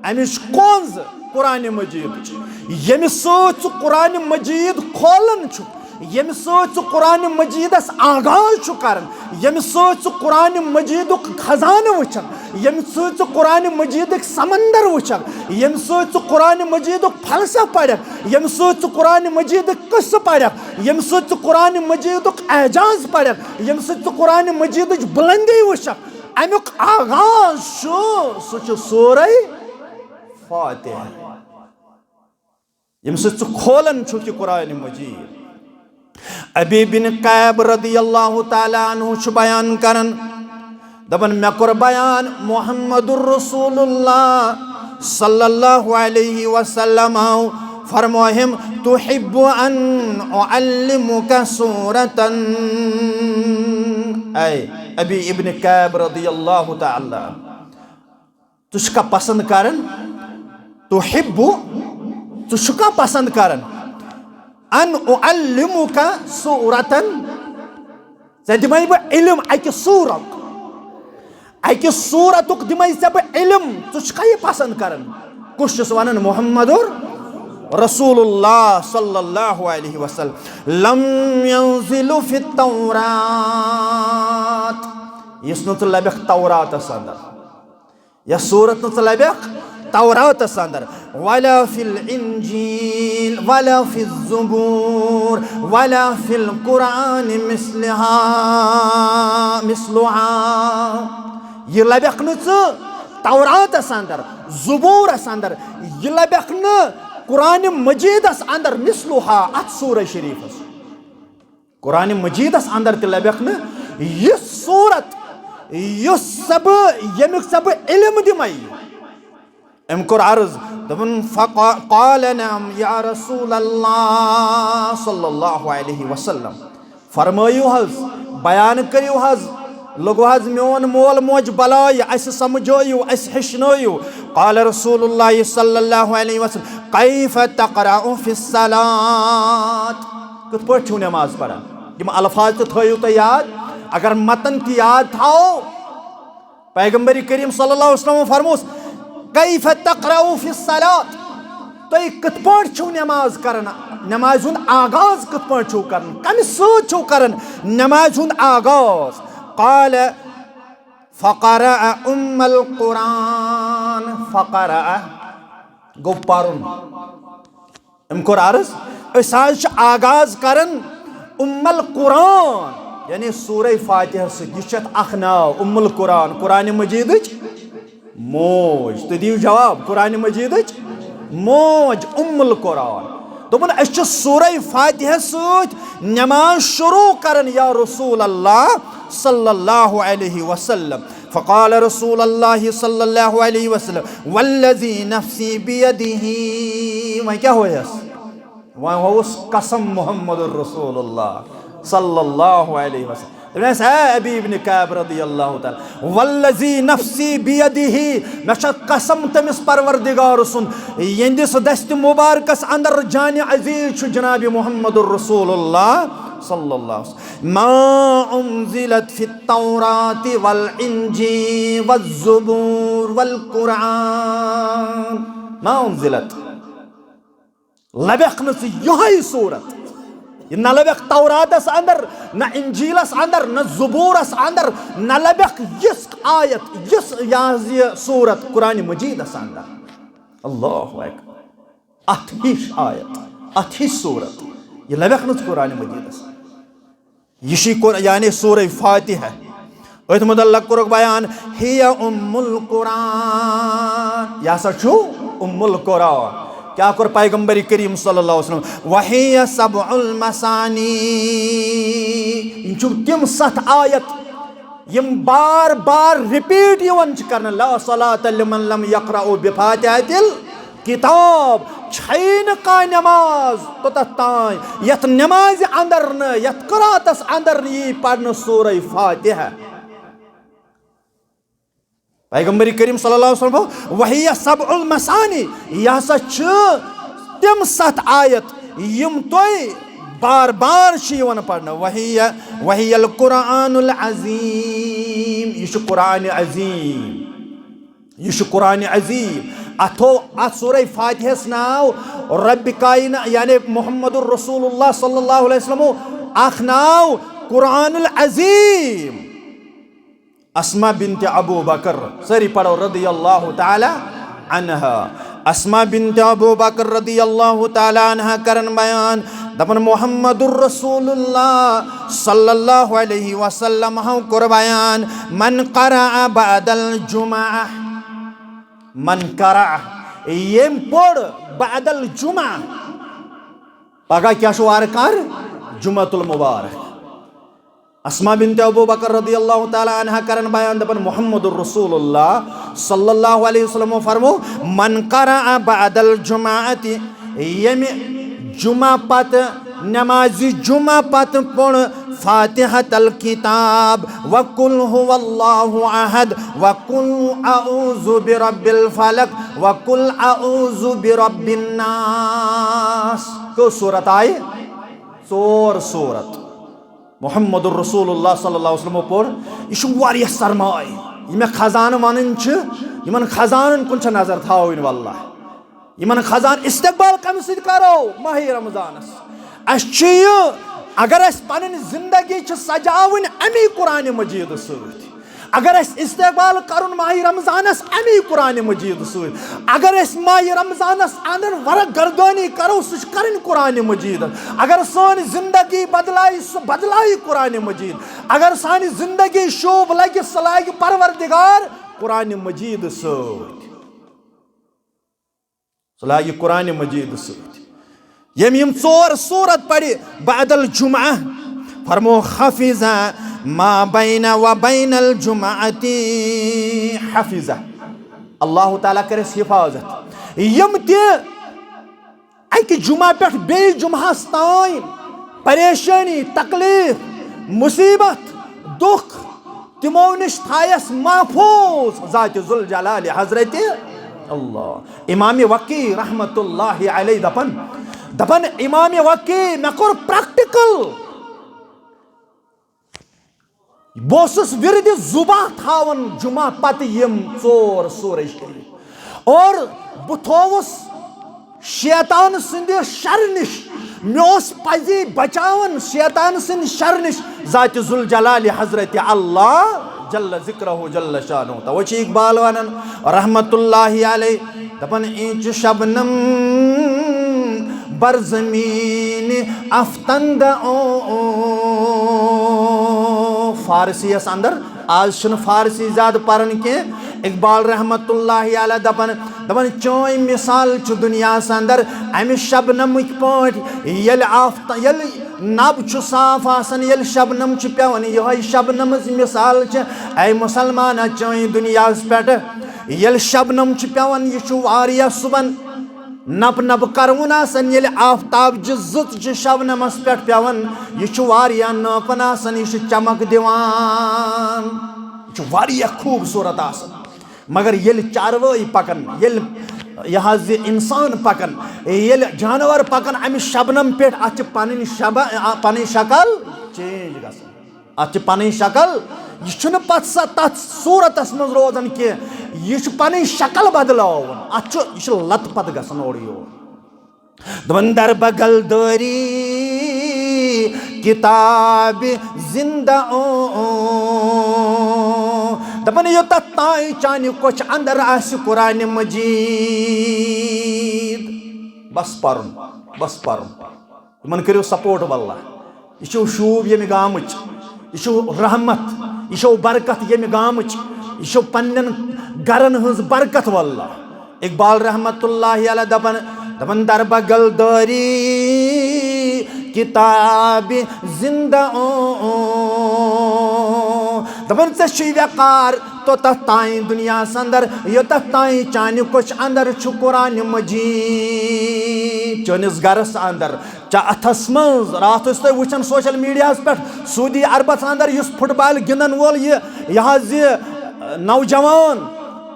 اَمِچ کونٛز قرآن مجیدٕچ، ییٚمہِ سۭتۍ ژٕ قرآن مجید کھولان چھُکھ، ییٚمہِ سۭتۍ ژٕ قرآن مجیدس آغاز چھُ کران، ییٚمہِ سۭتۍ ژٕ قرآن مجیدُک خزانہٕ وٕچھکھ، ییٚمہِ سۭتۍ ژٕ قرآن مجیدٕکۍ سمندر وٕچھکھ، ییٚمہِ سۭتۍ ژٕ قرآن مجیدُک فلسفہٕ پرکھ، ییٚمہِ سۭتۍ ژٕ قرآن مجیدٕکۍ قصہٕ پرکھ، ییٚمہِ سۭتۍ ژٕ قرآن مجیدُک اعجاز پرکھ، ییٚمہِ سۭتۍ ژٕ قرآن مجیدٕچ بلندی وٕچھکھ، اَمیُک آغاز چھُ، سُہ چھُ سورہ فاتحہ۔ ییٚمہِ سۭتۍ ژٕ کھولان چھُکھ یہِ قرآن مجید۔ ابی بن کعب رضی اللہ تعالیٰ عنہ چھُ بیان کران، دپان، مےٚ کوٚر بیان محمد رسول اللہ صلی اللہ علیہ وسلم، فرموہم، تحب ان اعلمک سورة؟ اے ابی ابن کعب رضی اللہ تعالیٰ عنہ، ژٕ چھُکھا پسند کران؟ تحب، ژٕ چھُکھا پسند کران؟ ان اعلمک سورة، ژےٚ دِمے بہٕ علم اکہِ سورت، اکہِ سورتُک دِمے ژےٚ بہٕ علم، ژٕ چھُکھا یہِ پسند کران؟ کُس چھُس ونان؟ محمد رسول اللہ صلی اللہ علیہ وسلم۔ لم ينزل في التوراة، یُس نہٕ ژٕ لبکھ توراتس اندر۔ یا سورت نہٕ ژٕ لبکھ توراتس اندر، ولا فی الانجیل ولا فی الزبور ولا فی القرآن مثلها، مثلها۔ یہِ لبکھ نہٕ ژٕ توراتس اندر، زبورس اندر، یہِ لبکھ نہٕ قرآن مجیدس اندر، مثلها، اتھ سورہ شریفس۔ قرآن مجیدس اندر تہِ لبکھ نہٕ یِژھ صورت، یُس ژےٚ بہٕ، ییٚمیُک ژےٚ بہٕ علم دِمے۔ أمۍ کوٚر عرض، دوٚپُن، فقا-، قال نعم یا رسول اللہ صلی اللہ علیہ وسلم، فرمٲیِو حظ، بیان کٔرِو حظ، لوٚگوٕ حظ میون مول موج بلایہِ، اَسہِ سمجھٲیِو، اَسہِ ہیٚچھنٲیِو۔ قال رسول اللہ صلی اللہ علیہ وسلم، کیف تقرأ فی الصلاۃ؟ کِتھ پٲٹھۍ چھِو نماز پران؟ یِم الفاظ تہِ تھٲیِو تُہۍ یاد۔ اگر متن تہِ یاد تھاوو، پیغمبر کریم صلی اللہ علیہ وسلم فرموس، کیف تقرأ فی الصلاۃ؟ تُہۍ کِتھ پٲٹھۍ چھِو نماز کران؟ نمازِ ہُنٛد آغاز کِتھ پٲٹھۍ چھِو کران؟ کمہِ سۭتۍ چھِو کران نمازِ ہُنٛد آغاز؟ قال فقرأ ام القرآن، فقرأ گوٚو پرُن۔ أمۍ کوٚر عرض، أسۍ حظ چھِ آغاز کران ام القرآن، یعنی سورہ فاتحہ سۭتۍ۔ یہِ چھُ اَتھ اکھ ناو، ام القرآن، قرآن مجیدٕچ موج۔ تُہۍ دِیِو جواب، قرآن مجیدٕچ موج، ام القرآن۔ دوٚپُن، أسۍ چھِ سورہ فاتحہ سۭتۍ نماز شروع کران، یا رسول اللہ صلی اللہ علیہ وسلم۔ فقال رسول اللہ صلی اللہ علیہ وسلم، والذی نفسی بیدہ۔ وۄنۍ کیٛاہ ہویس؟ وۄنۍ ہووُس قسم محمد رسول اللہ صلی اللہ علیہ وسلم۔ دوٚپنس، اے ابی ابن کعب رضی اللہ تعالیٰ، والذی نفسی بیدہ، مےٚ چھےٚ قسم تٔمِس پروردگار سُنٛد، یِہنٛدِس دستِ مبارکس اندر جانِ عزیز چھُ جناب محمد رسول اللہ صلی اللہ علیہ وسلم۔ ما انزلت فی التوراۃ والانجیل والزبور والقرآن۔ ما انزلت۔ لبکھ نہٕ ژٕ یِہوٚے صورت۔ یہِ نہ لبکھ توراتس اندر، نہ انجیلس اندر، نہ زبورس اندر، نہ لبکھ یِژھ آیت، یِژھ، یہِ حظ یہِ صورت قرآن مجیدس اندر۔ اللہ اکبر۔ اتھ ہِش آیت، اتھ ہِش صورت، یہِ لبکھ نہٕ ژٕ قرآن مجیدس۔ یہِ چھُے قر-، یعنی سورہ فاتحہ۔ أتھۍ متعلق کوٚرُکھ بیان، ہی ام القرآن، یہِ ہسا چھُ ام القرآن۔ کیٛاہ کوٚر پیغمبر کریم صلی اللہ علیہ وسلم؟ وہی سبع المثانی، یِم چھِ تِم ستھ آیت، یِم بار بار ریپیٹ یِوان چھِ کرنہٕ، لا صلاۃ لمن لم یقرأ بفاتحۃ الکتاب۔ چھَے نہٕ کانٛہہ نماز توٚتتھ تام یتھ نمازِ اندر نہٕ، یتھ قراتس اندر نہٕ یی پرنہٕ سورہ فاتحہ۔ پیغمبر کریم صلی اللہ علیہ وسلم فرمو، وہی سبع المثانی، یہِ ہسا چھِ تِم ستھ آیت، یِم تۄہہِ بار بار چھِ یِوان پرنہٕ، وہی وہی القرآن العظیم، یہِ چھُ قرآن عظیم، یہِ چھُ قرآن عظیم۔ اتھ تھوٚو اتھ سورہ فاتحس ناو رب کائنا، یعنی محمد رسول اللہ صلی اللہ علیہ وسلم، اکھ ناو قرآن العظیم۔ اسما بنت ابو بکر، سٲری پرو رضی اللہ تعالی عنہا۔ اسما بنت ابو بکر رضی اللہ تعالی عنہا کرن بیان، دپن محمد رسول اللہ صلی اللہ علیہ وسلم ہو کوٚر بیان، من قرأ بعد الجمعہ، من قرأ، ییٚمۍ پوٚر بعد الجمعہ، پگاہ کیٛاہ چھُ وارٕ کار؟ جمعۃ المبارک۔ اسما بنت ابو بکر رضی اللہ تعالی عنہا کرن بیان، دپن محمد رسول اللہ صلی اللہ علیہ وسلم فرمو، من قرأ بعد الجمعۃ، ییٚمہِ جمعہ پتہٕ، نمازِ جمعہ پتہٕ پوٚر فاتحۃ الکتاب، وقل هو اللہ احد، وقل اعوذ برب الفلق، وقل اعوذ برب الناس۔ کٔژ سورت آیہِ؟ ژور سورت۔ محمد رسول اللہ صلی اللہ علیہ وسلم پوٚر۔ یہِ چھُ واریاہ سرمایہِ۔ یہِ مےٚ خزانہٕ ونان چھِ، یِمن خزانن کُن چھےٚ نظر تھاوٕنۍ واللہ۔ یِمن خزانہٕ استقبال کمہِ سۭتۍ کرو؟ ماہِ رمضانس۔ اسہِ چھُ یہِ، اگر اسہِ پنٕنۍ زندگی چھِ سجاوٕنۍ امی قرآن مجیدٕ سۭتۍ، اگر اسہِ استقبال کرُن ماہِ رمضانس امی قرآن مجیدٕ سۭتۍ، اگر اسہِ ماہِ رمضانس اندر ورق گردٲنی کرو، سُہ چھُ کرٕنۍ قرآن مجیدس۔ اگر سٲنۍ زندگی بدلایہِ، سُہ بدلایہِ قرآن مجید۔ اگر سانہِ زندگی شوٗب لگہِ، سُہ لاگہِ پروردگار قرآن مجیدٕ سۭتۍ۔ سُہ لاگہِ قرآن مجیدٕ سۭتۍ۔ ییٚمۍ یِم ژور سورت پرِ بعد الجمعہ، فرمو، حفظ ما بین و بین الجمعۃ حفظہ۔ اللہ تعالیٰ کرٮ۪س حفاظت۔ یِم تہِ اکہِ جمعہ پٮ۪ٹھ بیٚیہِ جمعہس تام پریشٲنی، تکلیف، مصیبت، دُکھ، تِمو نِش تھایس محفوظ ذات ذوالجلال حضرت اللہ۔ امام وقی رحمت اللہ علیہ دپن، دپن امام وقی، مےٚ کوٚر پریکٹیکل۔ بہٕ اوسُس وِردِ زُبان تھاوان جمعہ پتہٕ یِم ژور سورہ شریف۔ اور بہٕ تھووُس شیطان سٕنٛدِ شرٕ نِش، مےٚ اوس پزی بچاوان شیطان سٕنٛدِ شرٕ نِش ذاتِ ذوالجلال حضرت اللہ جل ذکرہ جل شانہ۔ توے چھِ اقبال ونان رحمت اللہ علیہ، دپان، اینچ شبنم بر زمین افطند او۔ فارسی یس اندر، آز چھُنہٕ فارسی زیادٕ پران کینٛہہ۔ اقبال رحمت اللہ علیہ دپان، دپان، چٲنۍ مثال چھُ دُنیاہس اندر امہِ شبنمٕکۍ پٲٹھۍ، ییٚلہِ آفت-، ییٚلہِ نب چھُ صاف آسان، ییٚلہِ شبنم چھُ پٮ۪وان، یِہوٚے شبنمٕچ مثال چھِ۔ اے مسلمانہ، چٲنۍ دُنیاہس پٮ۪ٹھ ییٚلہِ شبنم چھُ پٮ۪وان، یہِ چھُ واریاہ صُبحن نپ نپ کرُن آسان، ییٚلہِ آفتاب چہِ زٕژ چھِ شبنمس پٮ۪ٹھ پٮ۪وان، یہِ چھُ واریاہ نٲپن آسان، یہِ چھُ چمک دِوان، یہِ چھُ واریاہ خوٗبصوٗرت آسان۔ مگر ییٚلہِ چاروٲے پکان، ییٚلہِ یہِ حظ یہِ انسان پکان، ییٚلہِ جانور پکان امہِ شبنم پٮ۪ٹھ، اتھ چھِ پنٕنۍ شبہ-، آ، پنٕنۍ شکل چینج گژھان۔ اتھ چھِ پنٕنۍ شکل، یہِ چھُنہٕ پتہٕ سۄ تتھ صورتس منٛز روزان کینٛہہ، یہِ چھُ پنٕنۍ شکل بدلاوان، اتھ چھُ، یہِ چھُ لتہٕ پتہٕ گژھان اورٕ یور۔ دپان در بغل دٲری کتاب زندہ او۔ دپان یوٚتتھ تام چانہِ کۄچھِ اندر آسہِ قرآن مجید، بس پرُن، بس پرُن۔ یِمن کٔرِو سپورٹ واللہ۔ یہِ چھُ شوٗب ییٚمہِ گامٕچ، یہِ چھُ رحمت، یہِ چھُ برکت ییٚمہِ گامٕچ، یہِ چھُ پننٮ۪ن گرن ہٕنٛز برکت واللہ۔ اقبال رحمت اللہ علیہ دپان، دپان در بغل دٲری کتاب زندہ او۔ دپان ژےٚ چھُے وقار توٚتتھ تام دُنیاہس اندر، یوٚتتھ تام چانہِ کۄچھِ اندر چھُ قرآن مجید۔ چٲنِس گرس اندر، چا اتھس منٛز۔ راتھ ٲسۍ تُہۍ وٕچھان سوشل میڈیاہس پٮ۪ٹھ سعودی عربس اندر یُس فٹ بال گِنٛدن وول یہِ، یہِ حظ یہِ نوجوان،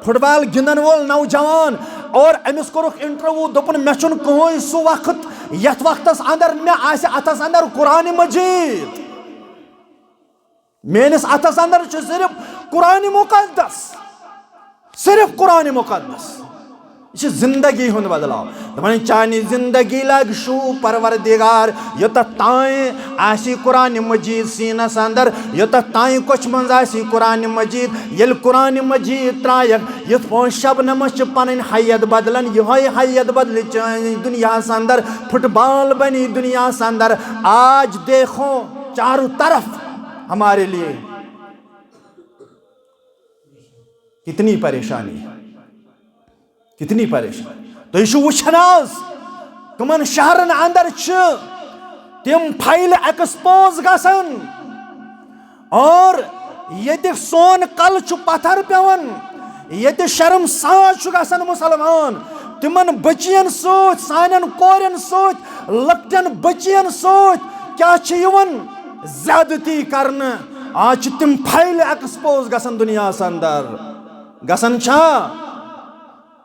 فٹ بال گِنٛدن وول نوجوان، اور أمِس کوٚرُکھ انٹرویو، دوٚپُن، مےٚ چھُنہٕ کٕہٕنۍ سُہ وقت یتھ وقتس اندر مےٚ آسہِ اتھس اندر قرآن مجید، میٲنِس اتھس اندر چھُ صرف قرآن مقدس، صرف قرآن مقدس۔ یہِ چھِ زندگی ہُنٛد بدلاو۔ دپان، چانہِ زندگی لگ شوٗب پروردگار، یوٚتتھ تام آسی قرآن مجید سینس اندر، یوٚتتھ تام کۄچھِ منٛز آسی قرآن مجید۔ ییٚلہِ قرآن مجید ترایکھ، یِتھ پٲٹھۍ شبنمس چھِ پنٕنۍ حیت بدلان، یِہوٚے حیت بدلہِ چٲنۍ دُنیاہس اندر، فٹ بال بنی دُنیاہس اندر۔ آج دیکھو چاروں طرف ہمارے لیے کتنی پریشانی ہے، کتنی پریشانی۔ تُہۍ چھِو وٕچھان آز، کٕمن شہرن اندر چھِ تِم فایلہٕ ایکسپوز گژھان، اور ییٚتہِ سون کلہٕ چھُ پتھر پیوان، ییٚتہِ شرمسار چھُ گژھان مُسلمان، تِمن بچین سۭتۍ، سانٮ۪ن کورٮ۪ن سۭتۍ، لۄکٹٮ۪ن بچین سۭتۍ کیٛاہ چھِ یِوان زیادتی کرنہٕ۔ آز چھِ تِم فایلہٕ ایکسپوز گژھان دُنیاہس اندر۔ گژھان چھا؟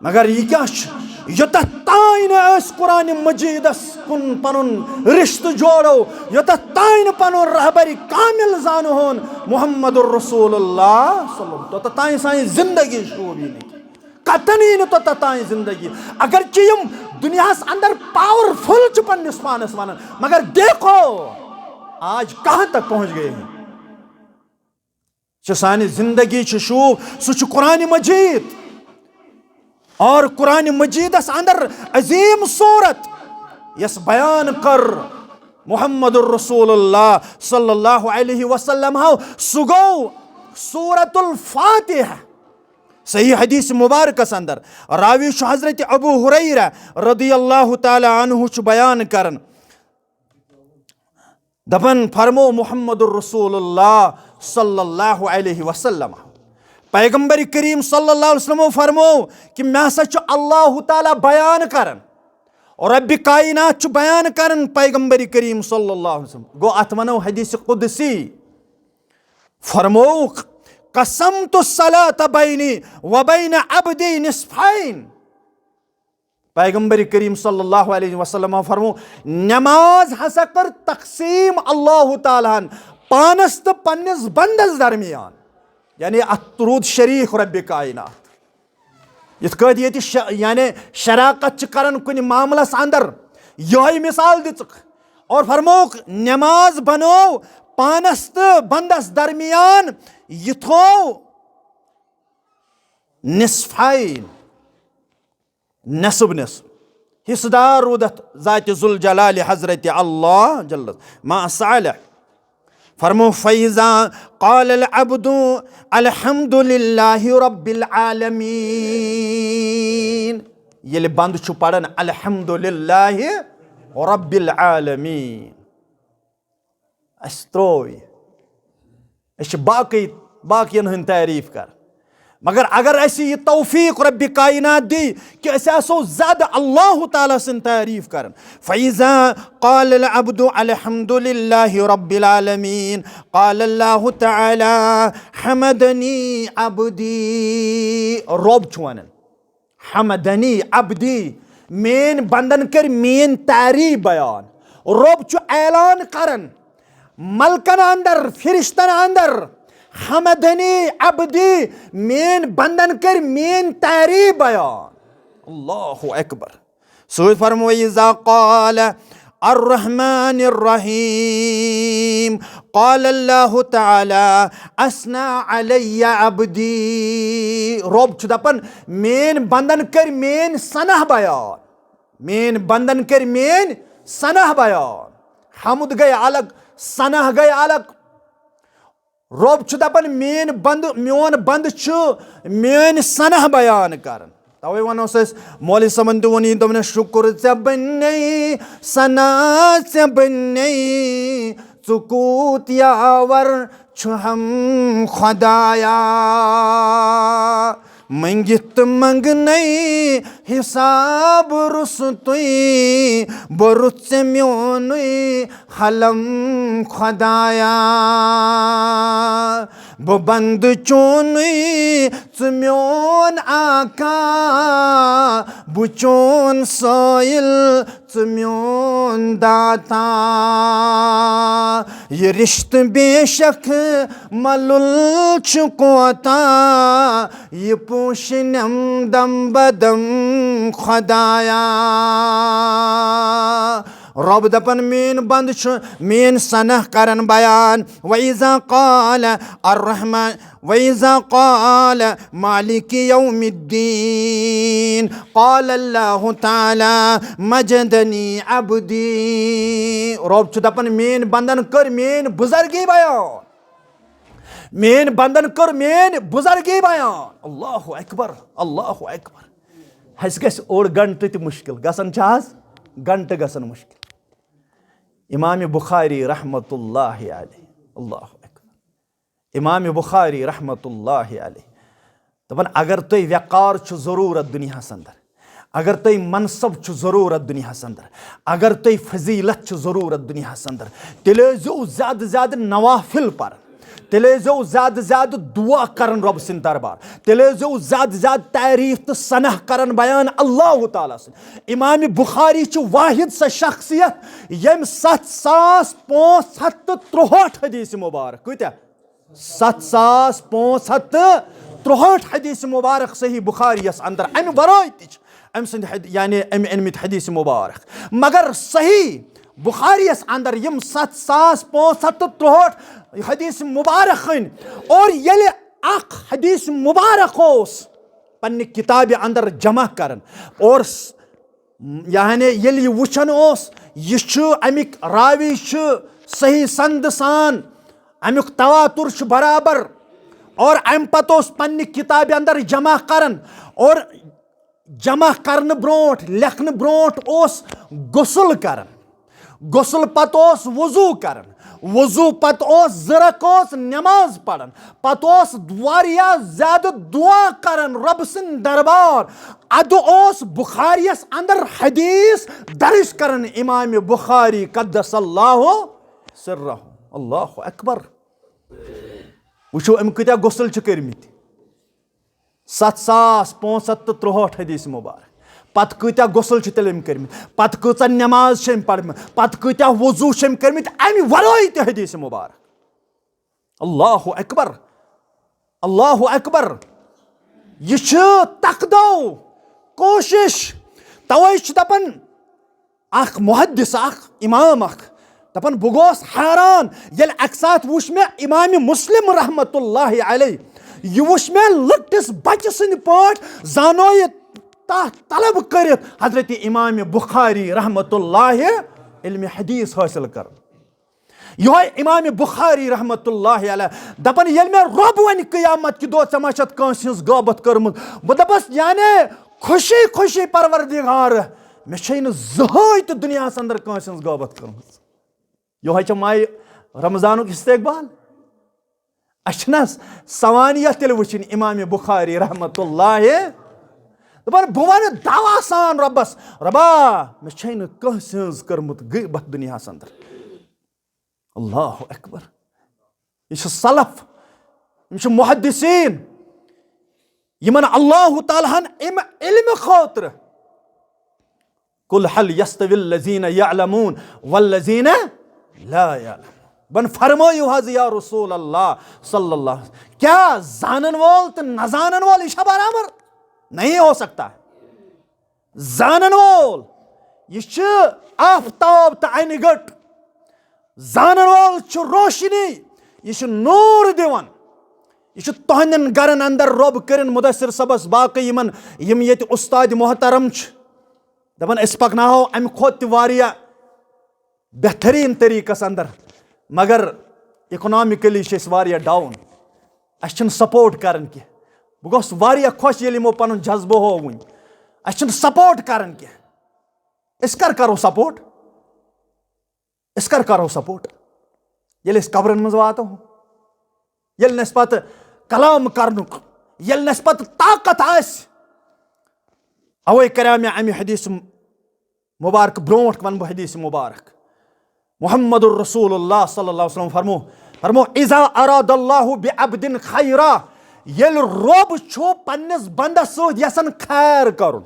مگر یہِ کیٛاہ چھُ؟ یوٚتتھ تام نہٕ أسۍ قرآن مجیدس کُن پنُن رشتہٕ جوڑو، یوٚتتھ تام نہٕ پنُن رہبر کامل زانہون محمد رسول اللہ صلی اللہ علیہ وسلم، توٚتتھ تام سانہِ زندگی شوٗب یی نہٕ کینٛہہ۔ قطعاً یی نہٕ توٚتتھ تام زندگی۔ اگرچہِ یِم دُنیاہس اندر پاورفل چھِ پننِس پانس ونان، مگر دیکھو آج کہاں تک پہنچ گئے ہیں۔ چھِ سانہِ زندگی چھِ شوٗب، سُہ چھُ قرآن مجید۔ اور قرآن مجیدس اندر عظیم صورت یس بیان کر محمد رسول اللہ صلی اللہ علیہ وسلم ہو، سُہ گوٚو سورت الفاتحہ۔ صحیح حدیث مبارکس اندر راوی چھُ حضرت ابو ہریرہ رضی اللہ تعالی عنہ چھُ بیان کران، دپان فرمو محمد رسول اللہ صلی اللہ علیہ وسلم، پیغمبر کریم صلی اللہ علیہ وسلم فرمو کہ مےٚ ہسا چھُ اللہ تعالیٰ بیان کران، رب کائنات چھُ بیان کران پیغمبر کریم صلی اللہ علیہ وسلم۔ گوٚو اتھ ونو حدیث قدسی۔ فرمووُکھ، قسمت الصلاة بینی و بین عبدی نصفین۔ پیغمبر کریم صلی اللہ علیہ وسلم فرمو، نماز ہسا کٔر تقسیم اللہ تعالیٰ ہن پانس تہٕ پننِس بندس درمیان۔ یعنی اتھ روٗد شریک رب کائنات۔ یِتھ کٲٹھۍ ییٚتہِ ش-، یعنی شراکت چھِ کران کُنہِ معاملس اندر، یِہوٚے مثال دِژٕکھ۔ اور فرمووُکھ، نماز بنوو پانس تہٕ بندس درمیان، یہِ تھوو نصفین۔ نصف نصف۔ حصہٕ دار روٗدتھ ذات ذوالجلال حضرت اللہ جل ما صالح۔ فرمو، فیضا قال العبد الحمد للہ رب العالمین۔ ییٚلہِ بنٛد چھُ پران الحمد للہ رب العالمین، اَسہِ ترٛوو یہِ۔ أسۍ چھِ باقٕے، باقین ہٕنٛدۍ تعریٖف کران۔ مگر اگر اَسہِ یہِ توفیٖق رۄبِ کائنات دی کہِ أسۍ آسو زیادٕ اللہ تعالیٰ سٕنٛدۍ تعریٖف کران۔ فَإِذَا قَالَ الْعَبْدُ الْحَمْدُ لِلَّهِ رَبِّ الْعَالَمِينَ، قَالَ اللَّهُ تَعَالَى، حَمَدَنِي عَبْدِي۔ رۄب چھُ وَنان، حمدنی عبدی، میٲنۍ بندن کٔرۍ میٲنۍ تعریٖف بیان۔ رۄب چھُ اعلان کران ملکن اندر، فرشتن اندر، حمدنی عبدی، میٲنۍ بندن کٔرۍ میٲنۍ تعریٖف بیان۔ اللہ اکبر۔ سۭتۍ فرمو، اذا قال الرحمن الرحیم، قال اللہ تعالی، اثنى علی عبدی۔ رۄب چھُ دپان، میٲنۍ بندن کٔرۍ میٲنۍ ثنا بیان، میٲنۍ بندن کٔرۍ میٲنۍ ثنا بیان۔ حمد گٔے الگ، ثنا گٔے الگ۔ رۄب چھُ دپان، میٲنۍ بندٕ، میون بندٕ چھُ میٲنۍ ثنا بیان کران۔ توے ونو أسۍ، مولوی صٲبن تہِ ووٚن یی، دوٚپنس، شُکر ژےٚ بنے، ثنا ژےٚ بنے، ژٕ کوٗت یاور چھُ ہم خدایا۔ مٔنگِتھ تہٕ منگنے حساب روٚستُے، بوٚرُتھ ژےٚ میونُے حلم خدایا۔ بہٕ بندٕ چونُے، ژٕ میون آقا، بہٕ چون سٲیِل، ژٕ میون داتا۔ یہِ رِشتہٕ بے شک ملُل چھُ کوتاہ، یہِ پوٗشِنٮ۪م دم بدم خۄدایا۔ رۄب دپان، میٲنۍ بندٕ چھُ میٲنۍ ثنا کران بیان۔ وَإِذَا قَالَ الرَّحْمَٰنُ، وَإِذَا قَالَ مَالِكِ يَوْمِ الدِّينِ، قَالَ اللَّهُ تَعَالَىٰ، مَجَدَنِي عَبْدِي۔ رۄب چھُ دپان، میٲنۍ بندن کٔر میٲنۍ بُزرگی بیان۔ میٲنۍ بندن کٔر میٲنۍ بُزرگی بیان۔ اللہ اکبر، اللہ اکبر۔ اسہِ گژھِ اوٚڑ گنٹہٕ تہِ مُشکِل، گژھان چھا از؟ گنٹہٕ گژھان مُشکِل۔ امام بخاری رحمت اللہ علیہ، اللہ اکبر۔ امام بخاری رحمت اللہ علیہ دپان، اگر تۄہہِ وقار چھُ ضروٗرت دُنیاہس اندر، اگر تۄہہِ منصب چھُ ضروٗرت دُنیاہس اندر، اگر تۄہہِ فضیلت چھُ ضروٗرت دُنیاہس اندر، تیٚلہِ ٲسۍزیو زیادٕ زیادٕ نوافل پران، تیٚلہِ ٲسۍزیو زیادٕ زیادٕ دُعا کران رۄب سٕنٛدِ دربار، تیٚلہِ ٲسۍزیو زیادٕ زیادٕ تعریٖف تہٕ ثنا کران بیان اللہ تعالیٰ سٕنٛدۍ۔ امام بخاری چھُ واحد سۄ شخصیت، ییٚمۍ ستھ ساس پانٛژھ ہتھ تہٕ ترٛوہٲٹھ حدیث مبارک، کۭتیاہ؟ ستھ ساس پانٛژھ ہتھ تہٕ ترٛوہٲٹھ حدیث مبارک صحیح بخاری یس اندر، امہِ ورٲے تہِ چھِ أمۍ سٕنٛدِ حد-، یعنی أمۍ أنمٕتۍ حدیث مبارک۔ مگر صحیح بخاری یس اندر یِم ستھ ساس پانٛژھ ہتھ تہٕ ترٛوہٲٹھ حدیث مبارک أنۍ، اور ییٚلہِ اکھ حدیث مبارک اوس پننہِ کتابہِ اندر جمع کران، اور س-، یعنی ییٚلہِ یہِ وٕچھان اوس، یہِ چھُ، اَمِکۍ راوی چھِ صحیح سند سان، اَمیُک تواتر چھُ برابر، اور اَمہِ پتہٕ اوس پننہِ کتابہِ اندر جمع کران، اور جمع کرنہٕ برونٛٹھ، لیکھنہٕ برونٛٹھ اوس غسل کران، غسل پتہٕ اوس وضو کران، وضو پتہٕ اوس زٕ رکعت نماز پران، پتہٕ اوس واریاہ زیادٕ دعا کران رۄب سٕنٛدِ دربار۔ ادٕ اوس بخاریس اندر حدیث درج کران امام بخاری قدس اللہ سرہ۔ اللہ اکبر۔ وٕچھو، أمۍ کۭتیاہ غسل چھِ کٔرمٕتۍ؟ ستھ ساس پانٛژھ ہتھ تہٕ ترٛوہٲٹھ حدیث مبارک۔ پتہٕ کۭتیاہ غسل چھِ تیٚلہِ أمۍ کٔرمٕتۍ؟ پتہٕ کۭژاہ نماز چھِ أمۍ پرمٕژ؟ پتہٕ کۭتیاہ وضو چھِ أمۍ کٔرمٕتۍ؟ امہِ ورٲے تہِ حدیث مبارک۔ اللہ اکبر، اللہ اکبر۔ یہِ چھِ تقدو کوشش۔ توے چھِ دپان، اکھ محدث، اکھ امام اکھ، دپان، بہٕ گوس حیران ییٚلہِ اکہِ ساتہٕ وُچھ مےٚ امام مسلم رحمت اللہ علیہ، یہِ وُچھ مےٚ لۄکٹِس بچہِ سٕنٛدِ پٲٹھۍ زانو یہِ تا-، طلب کٔرِتھ حضرت امام بخاری رحمت اللہ علم حدیث حٲصِل کرُن۔ یہوے امام بخاری رحمت اللہ علیہ دپان، ییٚلہِ مےٚ رۄب ونہِ قیامت کہِ دۄہ، ژےٚ ما چھتھ کٲنٛسہِ ہٕنٛز غٲبت کٔرمٕژ، بہٕ دپس، یعنی خوشی خوشی، پروردگار، مےٚ چھے نہٕ زٕہٕے تہِ دُنیاہس اندر کٲنٛسہِ ہٕنٛز غٲبت کٔرمٕژ۔ یہوے چھےٚ ماہِ رمضانُک استقبال۔ اسہِ چھِنہ سوانیت تیٚلہِ وٕچھِنۍ امام بخاری رحمت اللہ۔ دپان، بہٕ ونہٕ دعویٰ سان رۄبس، رۄبا، مےٚ چھے نہٕ کٲنٛسہِ ہٕنٛز کٔرمٕژ غیبت دُنیاہس اندر۔ اللہ اکبر۔ یہِ چھِ سلف، یِم چھِ محدثین، یِمن اللہ تعالیٰ ہن امہِ علمہٕ خٲطرٕ، قل هل يستوي الذين يعلمون والذين لا يعلمون۔ بن فرمٲیِو حظ یا رسول اللہ صلی اللہ علیہ وسلم، کیٛاہ زانن وول تہٕ نہ زانن وول یہِ چھا برابر؟ نہیں ہو سکتا۔ زانن وول، یہِ چھُ آفتاب تہٕ انہِ گٔٹ۔ زانن وول چھُ روشنی، یہِ چھُ نوٗر دِوان۔ یہِ چھُ تُہنٛدٮ۪ن گرن اندر رۄب کٔرِن مدثر صٲبس، باقٕے یِمن، یِم ییٚتہِ استاد محترم چھِ، دپان، أسۍ پکناوو امہِ کھۄتہٕ تہِ واریاہ بہترین طریقس اندر، مگر اکنامکلی چھِ أسۍ واریاہ ڈاؤن۔ اسہِ چھِنہٕ سپورٹ کران کینٛہہ۔ بہٕ گوس واریاہ خۄش ییٚلہِ یِمو پنُن جذبہٕ ہوو وٕنۍ۔ اسہِ چھِنہٕ سپورٹ کران کینٛہہ۔ أسۍ کر کرو سپورٹ؟ أسۍ کر کرو سپورٹ؟ ییٚلہِ أسۍ قبرن منٛز واتو، ییٚلہِ نہٕ اَسہِ پتہٕ کلام کرنُک، ییٚلہِ نہٕ اَسہِ پتہٕ طاقت آسہِ۔ اوے کریو مےٚ امہِ حدیث مبارک برونٛٹھ، ونہٕ بہٕ حدیث مبارک۔ محمد الرسول اللہ صلی اللہ علیہ وسلم فرمو، فرمو، اذا اراد اللہ بعبد خیرا، ییٚلہِ رۄب چھُ پننِس بندس سۭتۍ یژھان خیر کرُن،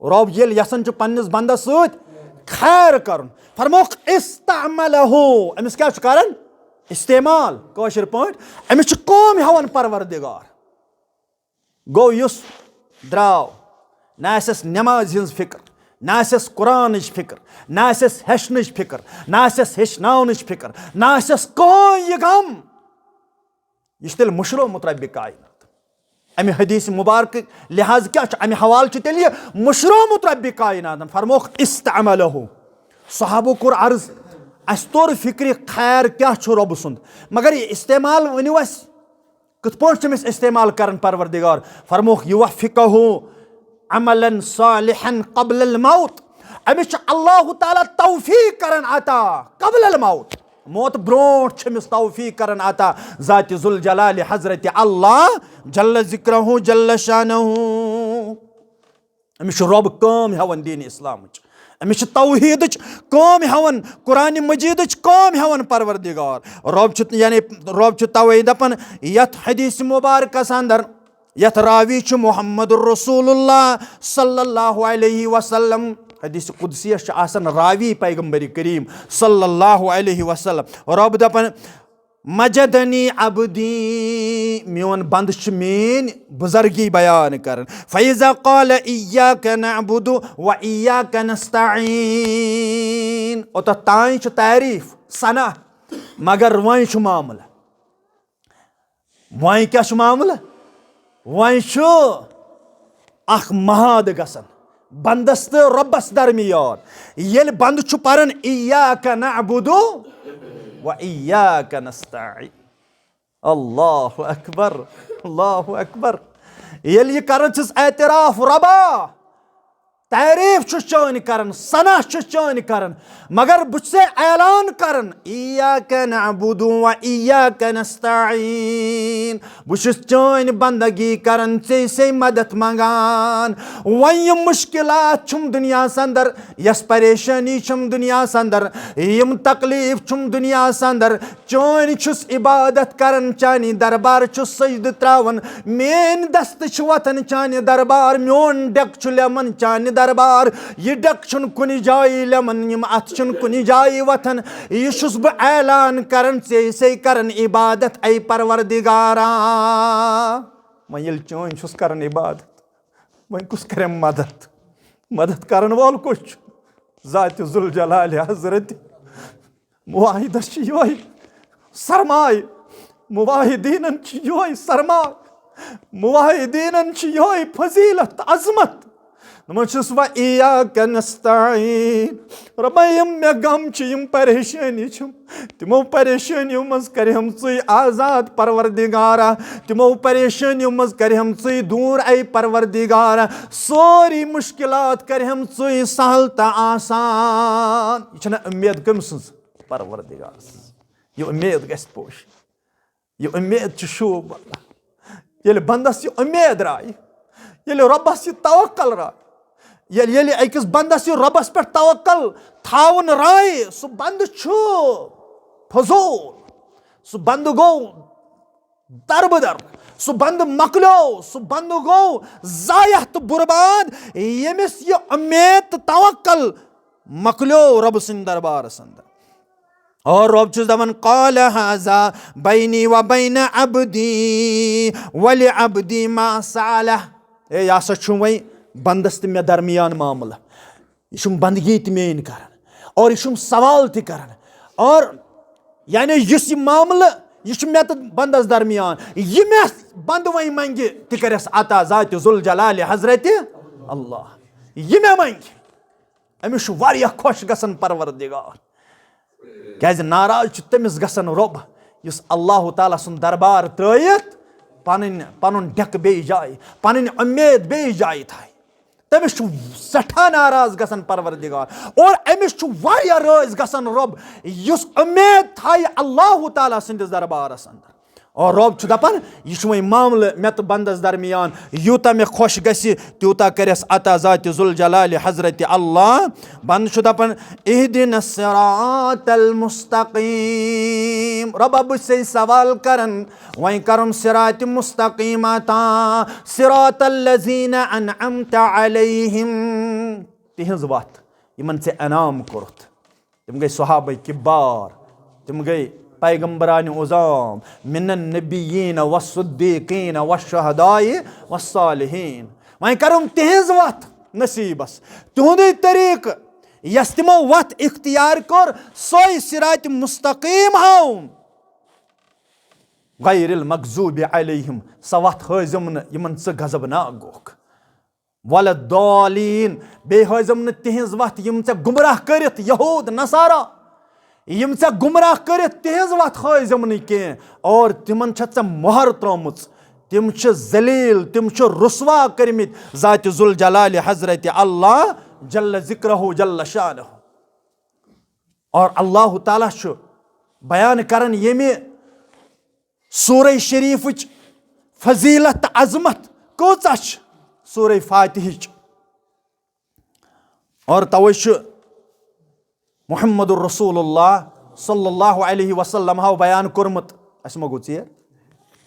رۄب ییٚلہِ یژھان چھُ پننِس بندس سۭتۍ خیر کرُن، فرموکھ استعملہ، أمِس کیٛاہ چھُ کران؟ استعمال، کٲشِر پٲٹھۍ، أمِس چھُ کٲم ہٮ۪وان پروردگار۔ گوٚو یُس درٛاو، نہ آسٮ۪س نٮ۪مازِ ہٕنٛز فِکر، نہ آسٮ۪س قرآنٕچ فِکر، نہ آسٮ۪س ہیٚچھنٕچ فِکر، نہ آسٮ۪س ہیٚچھناونٕچ فِکر، نہ آسٮ۪س کٕہٕنۍ یہِ غم، یہِ چھُ تیٚلہِ مُشرومُت ربِ کائنات۔ اَمہِ حدیث مبارکہٕ لحاظ کیٛاہ چھُ؟ اَمہِ حوالہٕ چھُ تیٚلہِ یہِ مُشرومُت ربِ کائناتن۔ فرموکھ استعملہ۔ صحابو کوٚر عرض، اَسہِ توٚر فِکرِ خیر کیٛاہ چھُ رۄبہٕ سُنٛد، مگر یہِ استعمال ؤنِو اَسہِ۔ کِتھ پٲٹھۍ چھِ أمِس استعمال کران پروردگار؟ فرموکھ، یوفقہ عملا صالحا قبل الموت، أمِس چھُ اللہ تعالیٰ توفیق کران عطا قبل الموت، موت برونٹھ چھُ أمِس توفیق کران عطا ذات ذوالجلال حضرت اللہ جل ذکرہ جل شانہ۔ أمِس چھُ رۄب کٲم ہٮ۪وان دین اسلامٕچ، أمِس چھِ توحیٖدٕچ کٲم ہٮ۪وان، قرآن مجیدٕچ کٲم ہٮ۪وان پروردگار۔ رۄب چھُ، یعنی رۄب چھُ توے دپان یتھ حدیث مبارکس اندر، یتھ راوی چھُ محمد رسول اللہ صلی اللہ علیہ وسلم۔ حدیث قدسیس چھُ آسان راوی پیغمبر کریم صلی اللہ علیہ وسلم۔ رۄب دپان، مجدنی عبدی، میون بندٕ چھُ میٲنۍ بُزرگی بیان کران۔ فَإِذَا قَالَ إِيَّاكَ نَعْبُدُ وَإِيَّاكَ نَسْتَعِينُ۔ اوٚتَتھ تام چھُ تعریٖف، ثنا، مگر وۄنۍ چھُ معاملہٕ۔ وۄنۍ کیٛاہ چھُ معاملہٕ؟ وۄنۍ چھُ اکھ محادٕ گژھان بندس تہٕ رۄبس درمیان۔ ییٚلہِ بندٕ چھُ پران ایاک نعبد و ایاک نستعین، اللہ اکبر، اللہ اکبر، ییٚلہِ یہِ کران چھُس اعتراف، رۄبا، تعریٖف چھُس چٲنۍ کران، ثنا چھُس چٲنۍ کران، مگر بہٕ چھُسے اعلان کران، ایاک نعبد و ایاک نستعین، بہٕ چھُس چٲنۍ بندگی کران، ژےٚ سے مدد منگان۔ وۄنۍ یِم مشکلات چھِم دُنیاہس اندر، یۄس پریشٲنی چھِم دُنیاہس اندر، یِم تکلیف چھِم دُنیاہس اندر، چٲنۍ چھُس عبادت کران، چانہِ دربار چھُس سجدٕ تراوان، میٲنۍ دستہٕ چھِ وۄتھان چانہِ دربار، میون ڈیٚکہٕ چھُ لیمن چانہِ دربار، یہِ ڈیٚکہٕ چھُنہٕ کُنہِ جایہِ لیمن، یِم اتھٕ چھِنہٕ کُنہِ جایہِ وۄتھان، یہِ چھُس بہٕ اعلان کران، ژےٚ سے کران عبادت، اے پروردگارا۔ وۄنۍ ییٚلہِ چٲنۍ چھُس کران عبادت، وۄنۍ کُس کرٮ۪م مدد؟ مدد کرن وول کُس چھُ؟ ذات ذوالجلال حضرت۔ موحدس چھِ یِہوٚے سرمایہِ، موحدیٖنن چھِ یِہوٚے سرمایہِ، موحدیٖنن چھِ یِہوٚے فضیلت، عظمت۔ دَپان چھُس، "و ایاک نستعین"، رۄبا، یِم مےٚ غم چھِ، یِم پریشٲنی چھِم، تِمو پریشٲنیو منٛز کرِہم ژٕے آزاد پروردگارا، تِمو پریشٲنیو منٛز کرِہم ژٕے دوٗر، اے پروردگارا، سٲری مُشکلات کرِہم ژٕے سہل تہٕ آسان۔ یہِ چھَنہٕ اُمید کٔمۍ سٕنٛز؟ پروردگار سٕنٛز۔ یہِ اُمید گژھِ پوش۔ یہِ اُمید چھِ شوٗب، اللہ۔ ییٚلہِ بندس یہِ اُمید راے، ییٚلہِ رۄبس یہِ توکل راے، ییٚلہِ، ییٚلہِ أکِس بندس یہِ رۄبس پٮ۪ٹھ توکل تھاوُن راے، سُہ بندٕ چھُ فضوٗل، سُہ بندٕ گوٚو دربٕدر، سُہ بندٕ مۄکلیو، سُہ بندٕ گوٚو ضایع تہٕ برباد، ییٚمِس یہِ اُمید تہٕ توکل مۄکلیو رۄبہٕ سٕنٛدِ دربارس اندر۔ اور رۄب چھُس دپان، "قال هذا بيني وبين عبدي ولعبدي ما سأله"۔ اے، یہِ ہسا چھُ وۄنۍ بندس تہٕ مےٚ درمیان معاملہٕ۔ یہِ چھُم بندگی تہِ میٲنۍ کران اور یہِ چھُم سوال تہِ کران۔ اور یعنی یُس یہِ معاملہٕ، یہِ چھُ مےٚ تہٕ بندس درمیان۔ یہِ مےٚ بندٕ وۄنۍ منگہِ، تہِ کرٮ۪س عطا ذات ذوالجلال حضرت اللہ۔ یہِ مےٚ منگہِ، أمِس چھُ واریاہ خۄش گژھان پروردگار۔ کیازِ ناراض چھُ تٔمِس گژھان رۄب، یُس اللہ تعالیٰ سُنٛد دربار ترٲیِتھ پنٕنۍ، پنُن ڈیٚکہٕ بیٚیِس جایہِ، پنٕنۍ اُمید بیٚیِس جایہِ تھایہِ۔ تٔمِس چھُ سٮ۪ٹھاہ ناراض گژھان پروردگار، اور أمِس چھُ واریاہ رٲضۍ گژھان رۄب، یُس اُمید تھایہِ اللہ تعالیٰ سٕنٛدِس دربارس اندر۔ اور رۄب چھُ دپان، یہِ چھُ وۄنۍ معاملہٕ مےٚ تہٕ بندس درمیان، یوٗتاہ مےٚ خۄش گژھِ، تیوٗتاہ کرٮ۪س عطا ذات ذوالجلال حضرت اللہ۔ بندٕ چھُ دپان، "اهدنا الصراط المستقيم"، رۄبا، بہٕ چھُسے سوال کران، وۄنۍ کرُن صراط مستقیم عطا، صراط الذين أنعمت عليهم۔ تِہنٛز وَتھ، یِمن ژےٚ انعام کوٚرُتھ۔ تِم گٔے صحابہ کبار، تِم گٔے پیغمبرانِ عظام، من النبیین والصدیقین والشہداء والصالحین۔ وۄنۍ کرُن تِہنٛز وَتھ نصیٖبس، تِہُنٛدُے طریٖقہٕ، یۄس تِمو وَتھ اختیار کٔر، سۄے صراط مستقیم ہاوُن۔ غیر المغضوب علیہم، سۄ وَتھ ہٲوزٮ۪م نہٕ یِمن ژٕ غضبناک گوکھ۔ ولا الضالین، بیٚیہِ ہٲوزٮ۪م نہٕ تِہنٛز وَتھ یِم ژےٚ گمراہ کٔرِتھ، یہود نصارا، یِم ژےٚ گمراہ کٔرِتھ تِہنٛز وَتھ ہٲوزٮ۪م نہٕ کینٛہہ، اور تِمن چھےٚ ژےٚ مۄہر ترٲومٕژ، تِم چھِ ذلیل، تِم چھِ رسوا کٔرمٕتۍ ذاتِ ذوالجلال حضرت اللہ جل ذکرہ جل شانہ۔ اور اللہ تعالیٰ چھُ بیان کران ییٚمہِ سورہ شریفٕچ فضیلت تہٕ عظمت کۭژاہ چھِ سورہ فاتحٕچ۔ اور توے چھُ محمد رسول اللہ صلی اللہ علیہ وسلم ہاو بیان کوٚرمُت، اَسہِ ما گوٚو ژیر؟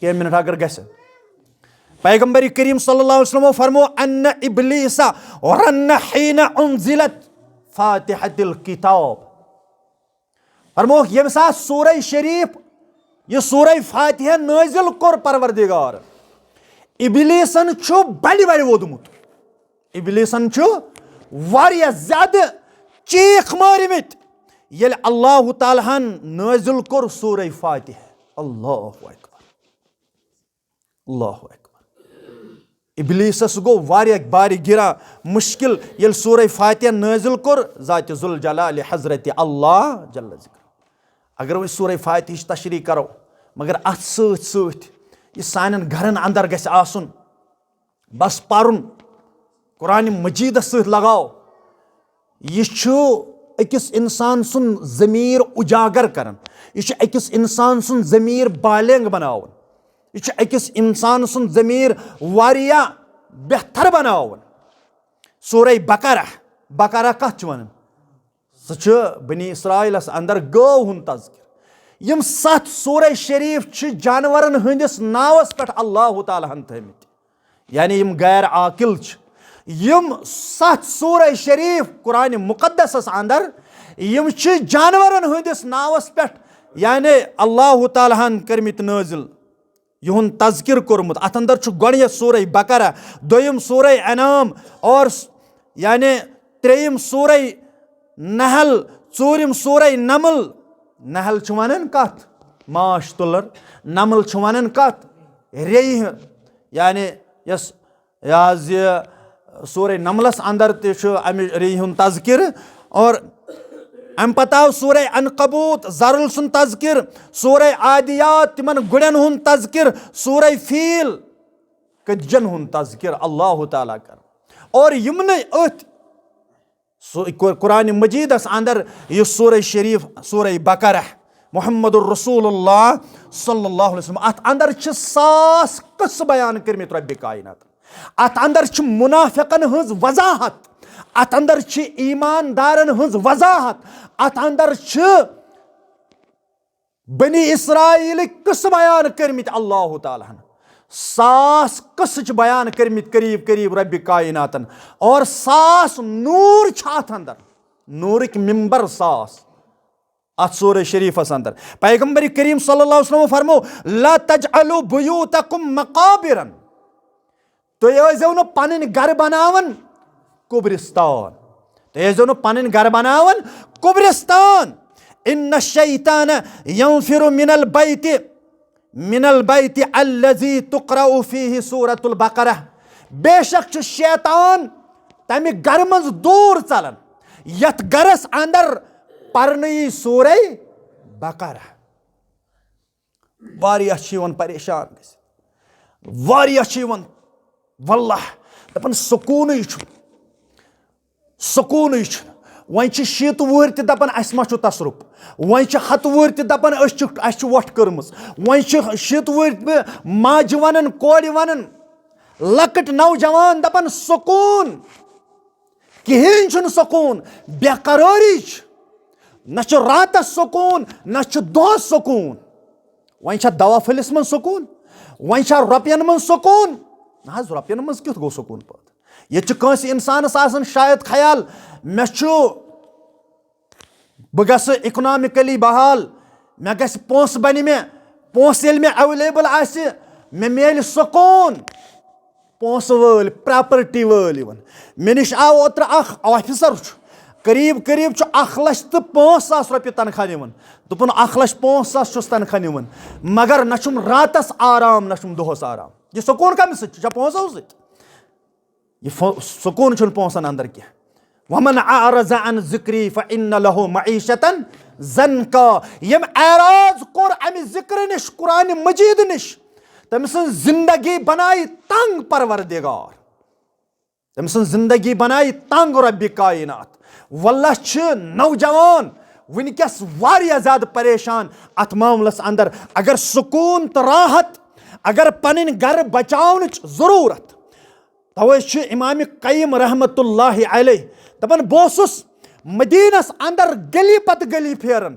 کینٛہہ منٹ اگر گژھِ۔ پیغمبر کریم صلی اللہ علیہ وسلم فرمو، ان ابلیس رن حین انزلت فاتحۃ الکتاب۔ فرموکھ، ییٚمہِ ساتہٕ سورہ شریف، یہِ سورہ فاتحہ نٲزِل کوٚر پروردگار، ابلیسن چھُ بلہِ بلہِ ووٚدمُت۔ ابلیسن چھُ واریاہ زیادٕ چیٖخ مٲرمٕتۍ، ییٚلہِ اللہ تعالیٰ ہن نٲزِل کوٚر سورہ فاتحہ۔ اللہ اکبر۔ اللہ اکبر۔ ابلیسس گوٚو واریاہ بارِ گرا مشکل، ییٚلہِ سورہ فاتحہ نٲزِل کوٚر ذاتِ ذوالجلال حضرت اللہ جل ذکر۔ اگر وۄنۍ سورہ فاتحہٕچ تشریح کرو، مگر اتھ سۭتۍ سۭتۍ یہِ سانٮ۪ن گرن اندر گژھِ آسُن، بس پرُن، قرآن مجیدس سۭتۍ لگاو، یہِ چھُ أکِس اِنسان سُنٛد ضمیٖر اُجاگر کران۔ یہِ چھُ أکِس اِنسان سُنٛد ضمیٖر بالینگ بناوان۔ یہِ چھُ أکِس اِنسان سُنٛد ضمیٖر واریاہ بہتر بناوان۔ سورہ بقرہ، بقرہ کتھ چھِ ونان؟ سُہ چھُ بنی اسرائیلس اندر گٲو ہُنٛد تذکر۔ یِم ستھ سورہ شریف چھِ جانورن ہٕنٛدِس ناوس پٮ۪ٹھ اللہ تعالیٰ ہن تھٲومٕتۍ۔ یعنی یِم غیر عاقل چھِ، یِم ستھ سورہ شریف قرآن مقدسس اندر، یِم چھِ جانورن ہٕنٛدِس ناوس پٮ۪ٹھ، یعنی اللہ تعالیٰ ہن کٔرمٕتۍ نٲزِل، یِہُنٛد تذکر کوٚرمُت۔ اتھ اندر چھُ گۄڈٕنیتھ سورہ بقرہ، دوٚیِم سورہ انعام، اور س-، یعنی ترٛیٚیِم سورہ نحل، ژوٗرِم سورہ نمل۔ نحل چھِ ونان کتھ؟ ماچھ تُلر۔ نمل چھِ ونان کتھ؟ ریٚیہِ۔ یعنی یۄس یہِ حظ یہِ سورہ نملس اندر تہِ چھُ امہِ ریٚیہِ ہُنٛد تذکر۔ اور امہِ پتہٕ آو سورہ عنکبوت، زرل سُنٛد تذکر، سورہ عادیات، تِمن گُرٮ۪ن ہُنٛد تذکر، سورہ فیل، کٔتجن ہُنٛد تذکر اللہ تعالیٰ کران۔ اور یِمنٕے أتھۍ سُہ قر-، قرآن مجیدس اندر یہِ سورہ شریف، سورہ بقرہ، محمد رسول اللہ صلی اللہ علیہ وسلم، اتھ اندر چھِ ساس قصہٕ بیان کٔرمٕتۍ رۄبِ کائنات۔ اتھ اندر چھِ منافقن ہٕنٛز وضاحت، اتھ اندر چھِ ایماندارن ہٕنٛز وضاحت، اتھ اندر چھِ بنی اسرائیلٕکۍ قصہٕ بیان کٔرمٕتۍ اللہ تعالیٰ ہن۔ ساس قصہٕ چھِ بیان کٔرمٕتۍ قریب قریب رۄبِ کائناتن، اور ساس نوٗر چھِ اتھ اندر، نوٗرٕکۍ ممبر ساس اتھ سورہ شریفس اندر۔ پیغمبر کریم صلی اللہ علیہ وسلم فرمو، لا تجعلوا بیوتکم مقابرن۔ تُہۍ ٲسۍزیو نہٕ پنٕنۍ گرٕ بناوان قبرستان۔ تُہۍ ٲسۍزیو نہٕ پنٕنۍ گرٕ بناوان قبرستان۔ ان الشیطان ینفر من البیت، من البیت الذی تقرأ فیہ سورۃ البقرہ۔ بے شک چھُ شیطان تمہِ گرٕ منٛز دوٗر ژلان، یتھ گرس اندر پرنہٕ یی سورہ بقرہ۔ واریاہ چھِ یِوان پریشان گٔژھِتھ، واریاہ چھِ یِوان، واللہ، دَپان سکوٗنٕے چھُنہٕ، سکوٗنٕے چھُنہٕ۔ وۄنۍ چھِ شیٖتہٕ وُہٕرۍ تہِ دَپان اَسہِ ما چھُ تصرُف، وۄنۍ چھِ ہَتہٕ وُہٕرۍ تہِ دَپان أسۍ چھِ، اَسہِ چھِ وۄٹھ کٔرمٕژ، وۄنۍ چھِ شیٖتہٕ وُہٕرۍ تہِ ماجہِ وَنان، کورِ وَنان، لۄکٕٹۍ نوجوان دَپان سکوٗن۔ کِہیٖنۍ چھُنہٕ سکوٗن، بے قرٲری چھِ۔ نہ چھُ راتس سکوٗن، نہ چھُ دۄہس سکوٗن۔ وۄنۍ چھا دوا پھٔلِس منٛز سکوٗن؟ وۄنۍ چھا رۄپین منٛز سکوٗن؟ نہ حظ، رۄپین منٛز کیُتھ گوٚو سکوٗن پٲدٕ؟ ییٚتہِ چھُ کٲنٛسہِ اِنسانَس آسان شاید خیال، مےٚ چھُ، بہٕ گژھٕ اِکنامِکٔلی بحال، مےٚ گژھِ پونٛسہٕ بَنہِ مےٚ، پونٛسہٕ ییٚلہِ مےٚ ایویلیبل آسہِ، مےٚ میلہِ سکوٗن۔ پونٛسہٕ وٲلۍ، پراپرٹی وٲلۍ یِوان۔ مےٚ نِش آو اوترٕ اکھ آفیسر، چھُ قریب قریب چھُ اکھ لچھ تہٕ پانٛژھ ساس رۄپیہِ تنخواہ نِوان۔ دوٚپُن، اکھ لچھ پانٛژھ ساس چھُس تنخواہ نِوان، مگر نہ چھُم راتس آرام، نہ چھُم دۄہس آرام۔ یہِ سکوٗن کمہِ سۭتۍ چھُ؟ چھا پونٛسو سۭتۍ؟ یہِ فو-، سکوٗن چھُنہٕ پونٛسن اندر کینٛہہ۔ ومن اعرض عن ذکری فان لہ معیشتاً ضنکا۔ ییٚمۍ اعراض کوٚر امہِ ذکرٕ نِش، قرآنِ مجیٖد نِش، تٔمۍ سٕنٛز زندگی بنایہِ تنگ پروردگار۔ تٔمۍ سٕنٛز زندگی بنایہِ تنگ ربِ کائنات۔ واللہ چھِ نوجوان وٕنکیٚس واریاہ زیادٕ پریشان اتھ معاملس اندر۔ اگر سکوٗن تہٕ راحت، اگر پنٕنۍ گرٕ بچاونٕچ ضروٗرت، توے چھُ امام قیم رحمت اللہ علیہ دپان، بہٕ اوسُس مدینس اندر گلی پتہٕ گلی پھیران،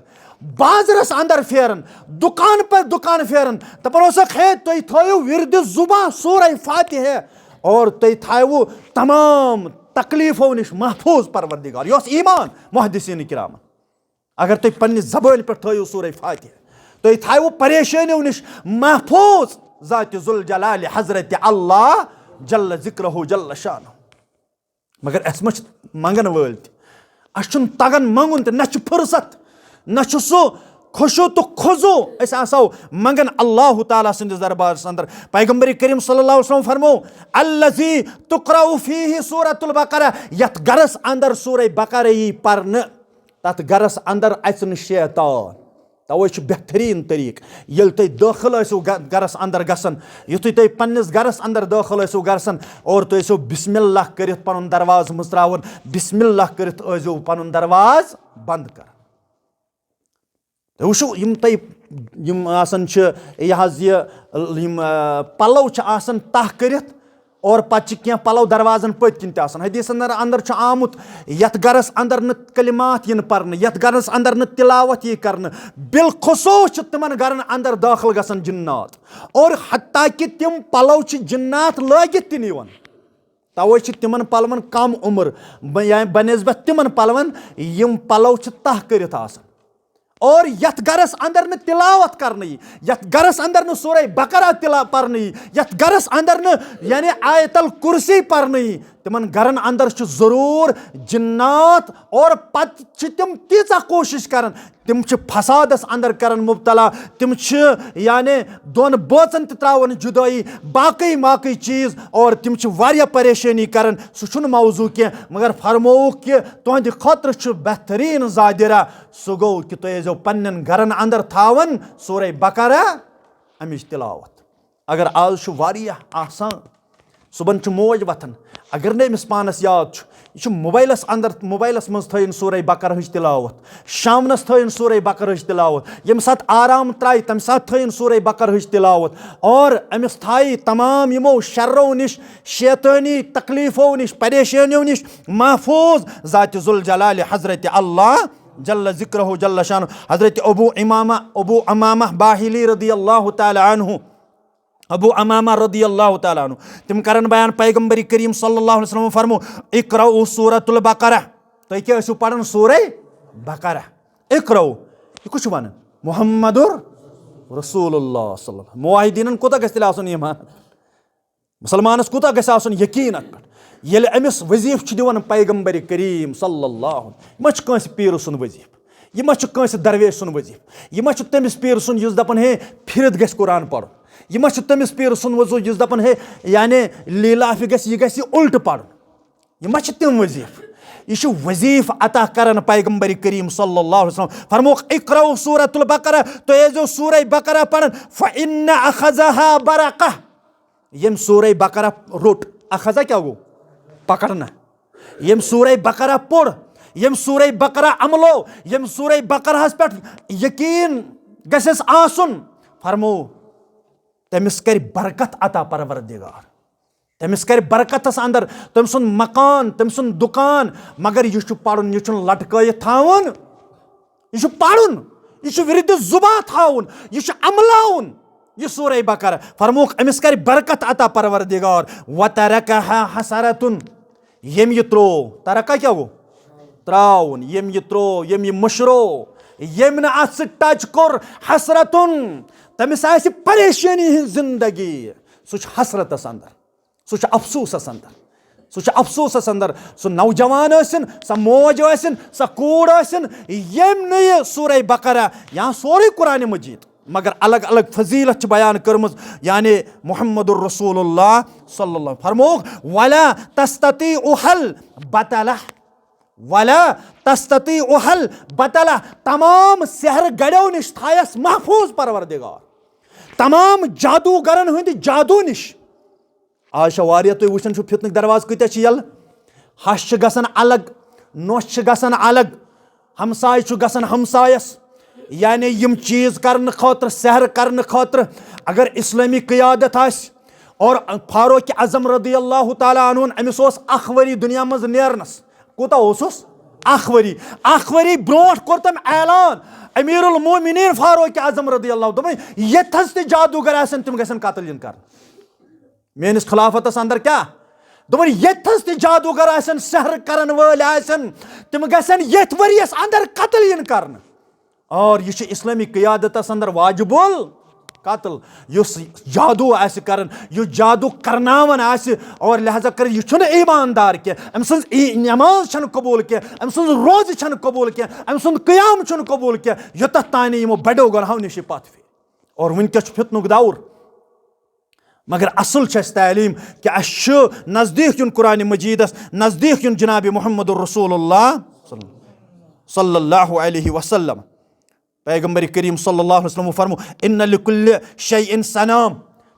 بازرس اندر پھیران، دکان پتہٕ دکان پھیران، دپان اوسکھ، ہے، تُہۍ تھٲیِو ورد زبان سورہ فاتحہ اور تُہۍ تھٲیِو تمام تکلیفو نِش محفوظ پروردگار۔ یہِ اوس ایمان محدثین کرام۔ اگر تُہۍ پننہِ زبٲنۍ پٮ۪ٹھ تھٲیِو سورہ فاتحہ، تُہۍ تھٲیِو پریشٲنیو نِش محفوظ ذات ذوالجلال حضرت اللہ جل ذکرہ جل شانہ۔ مگر اَسہِ ما چھِ منٛگن وٲلۍ تہِ؟ اَسہِ چھُنہٕ تگان منٛگُن تہِ، نہ چھُ فرصت، نہ چھُ سُہ خشوع تہٕ خضوع۔ أسۍ آسو منٛگن اللہ تعالیٰ سٕنٛدِس دربارس اندر۔ پیغمبر کریم صلی اللہ علیہ وسلم فرمو، الذی تقرأ فیہ سورۃ البقرہ، یتھ گرس اندر سورہ بقرہ یی پرنہٕ، تتھ گرس اندر اژِ نہٕ شیطان۔ توے چھُ بہترین طریقہٕ، ییٚلہِ تُہۍ دٲخل ٲسِو گ-، گرس اندر گژھان، یُتھُے تُہۍ پننِس گرس اندر دٲخل ٲسِو گژھان اور تُہۍ ٲسِو بسم اللہ کٔرِتھ پنُن دروازٕ مٕژراوان، بسم اللہ کٔرِتھ ٲسۍزیو پنُن دروازٕ بند کران۔ تُہۍ وٕچھِو، یِم تۄہہِ، یِم آسان چھِ، یہِ حظ یہِ، یِم، آ، پلو چھِ آسان تہہ کٔرِتھ، اور پتہٕ چھِ کینٛہہ پلو دروازن پٔتۍ کِنۍ تہِ آسان۔ حدیثن اندر چھُ آمُت، یتھ گرس اندر نہٕ کلمات یِن پرنہٕ، یتھ گرس اندر نہٕ تلاوت یی کرنہٕ، بالخصوص چھِ تِمن گرن اندر دٲخل گژھان جنات، اور حتیٰ کہ تِم پلو چھِ جنات لٲگِتھ تہِ نِوان۔ توے چھِ تِمن پلون کم عمر، ب-، یعنی بنسبت تِمن پلون یِم پلو چھِ تہہ کٔرِتھ آسان۔ اور یتھ گرس اندر نہٕ تلاوت کرنہٕ یی، یتھ گرس اندر نہٕ سورہ بقرہ تلا-، پرنہٕ یی، یتھ گرس اندر نہٕ یعنی آیت الکرسی پرنہٕ یی، تِمن گرن اندر چھُ ضروٗر جنات، اور پتہٕ چھِ تِم تیٖژاہ کوٗشش کران، تِم چھِ فسادس اندر کران مبتلا، تِم چھِ یعنی دۄن بٲژن تہِ تراوان جدٲیی، باقٕے باقٕے چیٖز، اور تِم چھِ واریاہ پریشٲنی کران۔ سُہ چھُنہٕ موضوع کینٛہہ، مگر فرمووُکھ کہِ تُہنٛدِ خٲطرٕ چھُ بہتریٖن زادرہ، سُہ گوٚو کہِ تُہۍ ٲسۍزیو پننٮ۪ن گرن اندر تھاوان سورہ بقرہ امِچ تلاوت۔ اگر آز چھُ واریاہ آسان، صُبحن چھُ موج وۄتھان، اگر نہٕ أمِس پانس یاد چھُ، یہِ چھُ موبایلس اندر، موبایلس منٛز تھٲیِن سورہ بقرہ ہٕچ تلاوت، شامنس تھٲیِن سورہ بقرہ ہٕچ تلاوت، ییٚمہِ ساتہٕ آرام ترایہِ تمہِ ساتہٕ تھٲیِن سورہ بقرہ ہٕچ تلاوت، اور أمِس تھایہِ تمام یِمو شرو نِش، شیطٲنی تکلیفو نِش، پریشٲنیو نِش محفوظ ذات ذوالجلال حضرت اللہ جل ذکرہ جل شانہ۔ حضرت ابو امامہ، ابو امامہ باہلی رضی اللہ تعالیٰ عنہ، ابو امامہ رضی اللہ تعالیٰ عنہ، تِم کرن بیان، پیغمبر کریم صلی اللہ علیہ وسلم فرمو، اقرأوا سورۃ البقرہ، تُہۍ کیٛاہ ٲسِو پران؟ سورہ بقرہ۔ اقرأوا، یہِ کُس چھُ ونان؟ محمد رسول اللہ صلی اللہ علیہ وسلم۔ موحدیٖنن کوٗتاہ گژھِ تیٚلہِ آسُن ایمان؟ مسلمانس کوٗتاہ گژھِ آسُن یقیٖن اتھ پٮ۪ٹھ؟ ییٚلہِ أمِس وظیٖفہٕ چھُ دِوان پیغمبر کریم صلی اللہ علیہ وسلم، یہِ ما چھُ کٲنٛسہِ پیٖرٕ سُنٛد وظیٖفہٕ؟ یہِ ما چھُ کٲنٛسہِ درویش سُنٛد وظیٖفہٕ؟ یہِ ما چھُ تٔمِس پیٖرٕ سُنٛد یُس دپان، ہے، پھِرِتھ گژھِ قرآن پرُن؟ یہِ ما چھُ تٔمِس پیٖرٕ سُنٛد وظیٖفہٕ یُس دپان، ہے، یعنی لیٖلافہِ گژھِ، یہِ گژھِ یہِ اُلٹہٕ پرُن؟ یہِ ما چھِ تِم وظیٖفہٕ؟ یہِ چھُ وظیٖفہٕ عطا کران پیغمبر کریم صلی اللہ علیہ وسلم۔ فرمووُکھ، اقرأوا سورۃ البقرہ، تُہۍ ٲسۍزیو سورہ بقرہ پران، فإن أخذها برکہ۔ ییٚمۍ سورہ بقرہ روٚٹ، اخذ کیٛاہ گوٚو؟ پکڑنا۔ ییٚمۍ سورہ بقرہ پوٚر، ییٚمۍ سورہ بقرہ عملو، ییٚمۍ سورہ بقرہس پٮ۪ٹھ یقیٖن گژھٮ۪س آسُن، فرموو، تٔمِس کرِ برکت عطا پروردگار۔ تٔمِس کرِ برکتس اندر تٔمۍ سُنٛد مکان، تٔمۍ سُنٛد دُکان، مگر یہِ چھُ پرُن، یہِ چھُنہٕ لٹکٲیِتھ تھاوُن، یہِ چھُ پرُن، یہِ چھُ ورد زبان تھاوُن، یہِ چھُ عملاوُن۔ یہِ سورہ بقرہ فرمووُکھ، أمِس کرِ برکت عطا پروردگار۔ وترکها حسرۃ، ییٚمۍ یہِ ترٛوو، ترکہ کیٛاہ گوٚو؟ ترٛاوُن۔ ییٚمۍ یہِ ترٛوو، ییٚمۍ یہِ مٔشرو، ییٚمۍ نہٕ اَتھ سۭتۍ ٹچ کوٚر، حسرتُن، تٔمِس آسہِ پریشٲنی ہٕنٛز زندگی۔ سُہ چھُ حسرتس اندر، سُہ چھُ افسوسس اندر، سُہ چھُ افسوسس اندر۔ سُہ نوجوان ٲسِن، سۄ موج ٲسِن، سۄ کوٗر ٲسِن، ییٚمۍ نہٕ یہِ سورہ بقرہ یا سورُے قرآن مجید، مگر الگ الگ فضیلت چھِ بیان کٔرمٕژ، یعنی محمد رسول اللہ صلی اللہ فرمووُکھ، "ولا تستطیعها البطلہ، ولا تستطیعها البطلہ"، تمام سحر گڑیو نِش تھایس محفوظ پروردگار، تمام جادوگرن ہٕنٛدِ جادو نِش۔ آز چھےٚ واریاہ، تُہۍ وٕچھان چھِو، فِتنٕکۍ دروازٕ کۭتیاہ چھِ یَلہٕ۔ ہَش چھِ گژھان الگ، نۄش چھِ گژھان الگ، ہمساے چھُ گژھان ہمسایَس۔ یعنی یِم چیٖز کرنہٕ خٲطرٕ، سحر کرنہٕ خٲطرٕ، اگر اسلٲمی قیادت آسہِ اور فاروق اعظم رضی اللہ تعالیٰ عنہ، أمِس اوس اکھ ؤری دُنیا منٛز نیرنَس۔ کوٗتاہ اوسُس؟ اکھ ؤری۔ اکھ ؤری برونٛٹھ کوٚر تٔمۍ اعلان، امیر المومنین فاروق اعظم رضی اللہ، دوٚپُن، ییٚتہِ تھَس تہِ جادوگر آسن، تِم گژھن قتل یِن کرنہٕ۔ میٲنِس خلافتس اندر کیٛاہ؟ دوٚپُن، ییٚتہِ تھَس تہِ جادوگر آسن، سحر کرن وٲلۍ آسن، تِم گژھن ییٚتھۍ ؤریَس اندر قتل یِن کرنہٕ۔ اور یہِ چھُ اسلٲمی قیادتس اندر واجب القتل۔ یُس جادو آسہِ کران، یُس جادو کرناوان آسہِ، اور لہذا کٔرِتھ یہِ چھُنہٕ ایماندار کینٛہہ، أمۍ سٕنٛز ای-، نماز چھَنہٕ قبوٗل کینٛہہ، أمۍ سٕنٛز روزٕ چھَنہٕ قبوٗل کینٛہہ، أمۍ سُنٛد قیام چھُنہٕ قبوٗل کینٛہہ، یوٚتتھ تانۍ یِمو بڑیو گۄناہو نِش یہِ پتھ پھِرِ۔ اور وٕنکیٚس چھُ فتنُک دور۔ مگر اصل چھِ اَسہِ تعلیٖم کہِ اَسہِ چھُ نزدیٖک یُن قرآن مجیدس، نزدیٖک یُن جناب محمد رسول اللہ صلی اللہ علیہ وسلم۔ پیغمبر کریم صلی اللہ علیہ وسلم فرمو، "ان لکل شیء صنم"،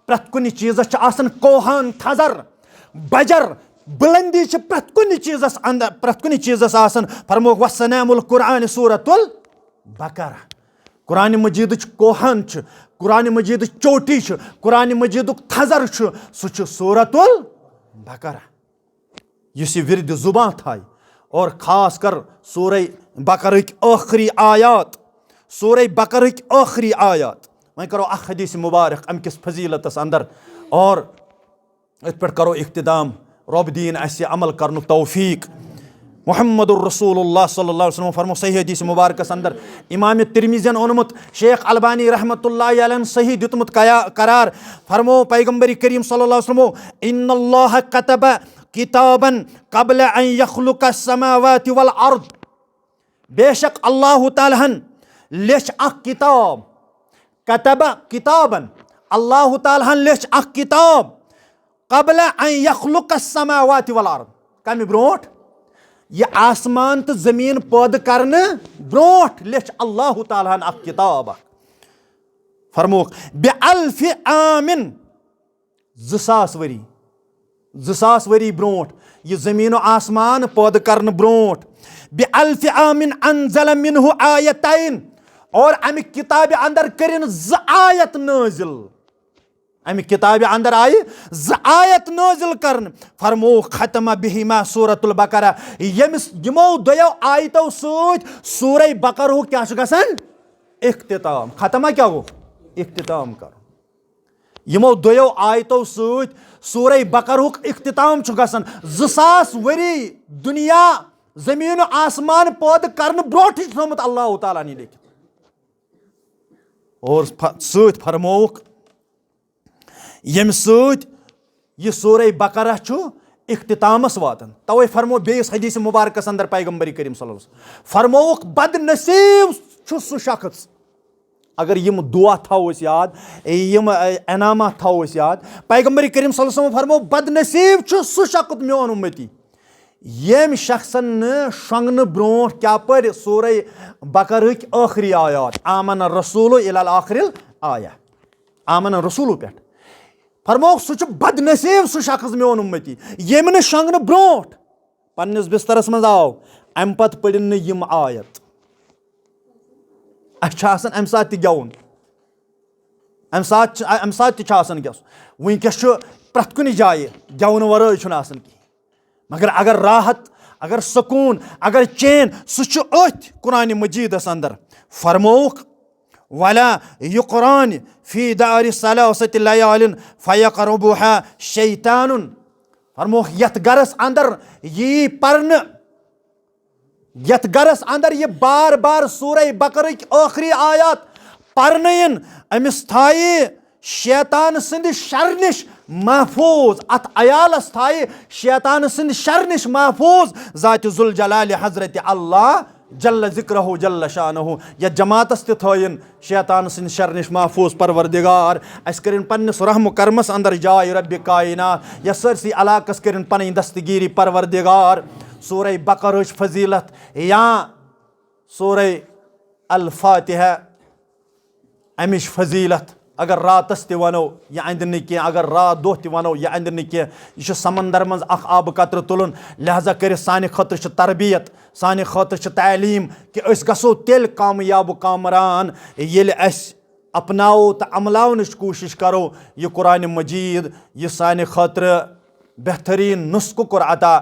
پرٛٮ۪تھ کُنہِ چیٖزس چھِ آسان کوہان، تھزر، بجر، بلندی چھِ پرٛٮ۪تھ کُنہِ چیٖزس اندر، پرٛٮ۪تھ کُنہِ چیٖزس آسان۔ فرموکھ، "وصنام القرآن سورۃ البقرہ"۔ قرآن مجیدٕچ کوہان چھِ، قرآن مجیدٕچ چوٹی چھِ، قرآن مجیدُک تھزر چھُ، سُہ چھُ سورۃ البقرہ۔ یُس یہِ ورد زباں تھایہِ، اور خاص کر سورہ بقرہٕکۍ ٲخری آیات، سورہ بقرہٕکۍ ٲخری آیات۔ وۄنۍ کرو اکھ حدیث مبارک امہِ کِس فضیلتس اندر، اور أتھۍ پٮ۪ٹھ کرو اختتام۔ رۄب دِیِن اَسہِ عمل کرنُک توفیق۔ محمد رسول اللہ صلی اللہ علیہ وسلم فرمو صحیح حدیث مبارکس اندر، امام ترمذین اوٚنمُت، شیخ البانی رحمۃ اللہ علیہ صحیح دیُتمُت قیا-، قرار۔ فرمو پیغمبر کریم صلی اللہ علیہ وسلم، "ان اللہ کتب کتابا قبل ان یخلق السماوات والارض"، بے شک اللہ تعالیٰ ہن لیچھ اکھ کتاب، کتب کتابا، اللہ تعالیٰ ہن لیچھ اکھ کتاب، قبل ان یخلق السماوات والارض، کمہِ برونٹھ؟ یہِ آسمان تہٕ زمین پٲدٕ کرنہٕ برونٹھ لیچھ اللہ تعالیٰ ہن اکھ کتاب اکھ۔ فرموکھ، بِأَلْفِ عَامٍ، زٕ ساس ؤری، زٕ ساس ؤری برونٹھ، یہِ زمین و آسمان پٲدٕ کرنہٕ برونٹھ، بِأَلْفِ عَامٍ أَنْزَلَ مِنْهُ آيَتَيْنِ، اور امہِ کتابہِ اندر کٔرِن زٕ آیت نٲزِل۔ امہِ کتابہِ اندر آیہِ زٕ آیت نٲزِل کرنہٕ۔ فرموو، ختم بہما سورۃ البقرہ۔ ییٚمِس، یِمو دۄیو آیتو سۭتۍ سورہ بقرہُک کیٛاہ چھُ گژھان؟ اختتام۔ ختمہ کیٛاہ گوٚو؟ اختتام کرُن۔ یِمو دۄیو آیتو سۭتۍ سورہ بقرہُک اختتام چھُ گژھان۔ زٕ ساس ؤری دُنیا، زمین و آسمان پٲدٕ کرنہٕ برونٹھٕے چھُ تھوٚومُت اللہ تعالیٰ ہن یہِ لیکھِتھ۔ اور ف-، سۭتۍ فرمووُکھ، ییٚمہِ سۭتۍ یہِ سورہ بقرہ چھُ اختتامس واتان۔ توے فرمو بیٚیِس حدیث مبارکس اندر پیغمبر کریم صلی اللہ علیہ وسلم فرمووُکھ، بد نصیب چھُ سُہ شخص، اگر یِم دعا تھاوو أسۍ یاد، یِم، اے، انعامات تھاوو أسۍ یاد، پیغمبر کریم صلی اللہ علیہ وسلم فرمو، بد نصیب چھُ سُہ شخص میون اُمتی، ییٚمۍ شخصن نہٕ شۄنٛگنہٕ برونٛٹھ کیٛاہ پٔرۍ سورہ بقرہٕکۍ ٲخری آیات، آمن الرسول الی آخر الآیہ۔ آمن رسولو پٮ۪ٹھ۔ فرمووُکھ، سُہ چھُ بد نصیب سُہ شخص میون اُمتی، ییٚمۍ نہٕ شۄنٛگنہٕ برونٛٹھ پننِس بسترس منٛز آو، امہِ پتہٕ پٔرِن نہٕ یِم آیت۔ اسہِ چھُ آسان امہِ ساتہٕ تہِ گٮ۪وُن، امہِ ساتہٕ چھُ، امہِ ساتہٕ تہِ چھُ آسان گٮ۪وُن۔ وٕنکیٚس چھُ پرٛٮ۪تھ کُنہِ جایہِ گٮ۪ونہٕ ورٲے چھُنہٕ آسان کِہیٖنۍ۔ مگر اگر راحت، اگر سکوٗن، اگر چین، سُہ چھُ أتھۍ قرآن مجیدس اندر۔ فرمووُکھ، ولا یقران فی دار ثلاثة لیال فیقربها شیطان۔ فرمووُکھ، یتھ گرس اندر یی پرنہٕ، یتھ گرس اندر یہِ بار بار سورہ بقرٕکۍ ٲخری آیات پرنہٕ یِن، أمِس تھایہِ شیطان سٕنٛدِ شرٕ نِش محفوٗظ، اتھ عیالس تھایہِ شیطان سٕنٛدِ شرٕ نِش محفوٗظ ذات ذوالجلال حضرت اللہ جل ذکرہ جل شانہ۔ یتھ جماعتس تہِ تھٲیِن شیطان سٕنٛدِ شرٕ نِش محفوٗظ پروردگار۔ اسہِ کٔرِن پننِس رحم و کرمس اندر جاے رب کائنات۔ یتھ سٲرسٕے علاقس کٔرِن پنٕنۍ دستگیری پروردگار۔ سورہ بقرہٕچ فضیلت یا سورہ الفاتحہ، امِچ فضیلت اگر راتس تہِ ونو، یہِ اندِ نہٕ کینٛہہ، اگر راتھ دۄہ تہِ ونو، یہِ اندِ نہٕ کینٛہہ۔ یہِ چھُ سمندر منٛز اکھ آبہٕ قطرٕ تُلُن، لہذا کٔرِتھ سانہِ خٲطرٕ چھِ تربیت، سانہِ خٲطرٕ چھِ تعلیٖم کہِ أسۍ گژھو تیٚلہِ کامیاب و کامران، ییٚلہِ أسۍ اپناوو تہٕ عملاونٕچ کوٗشِش کرو یہِ قرآن مجید، یہِ سانہِ خٲطرٕ بہترین نسخہٕ کوٚر عطا،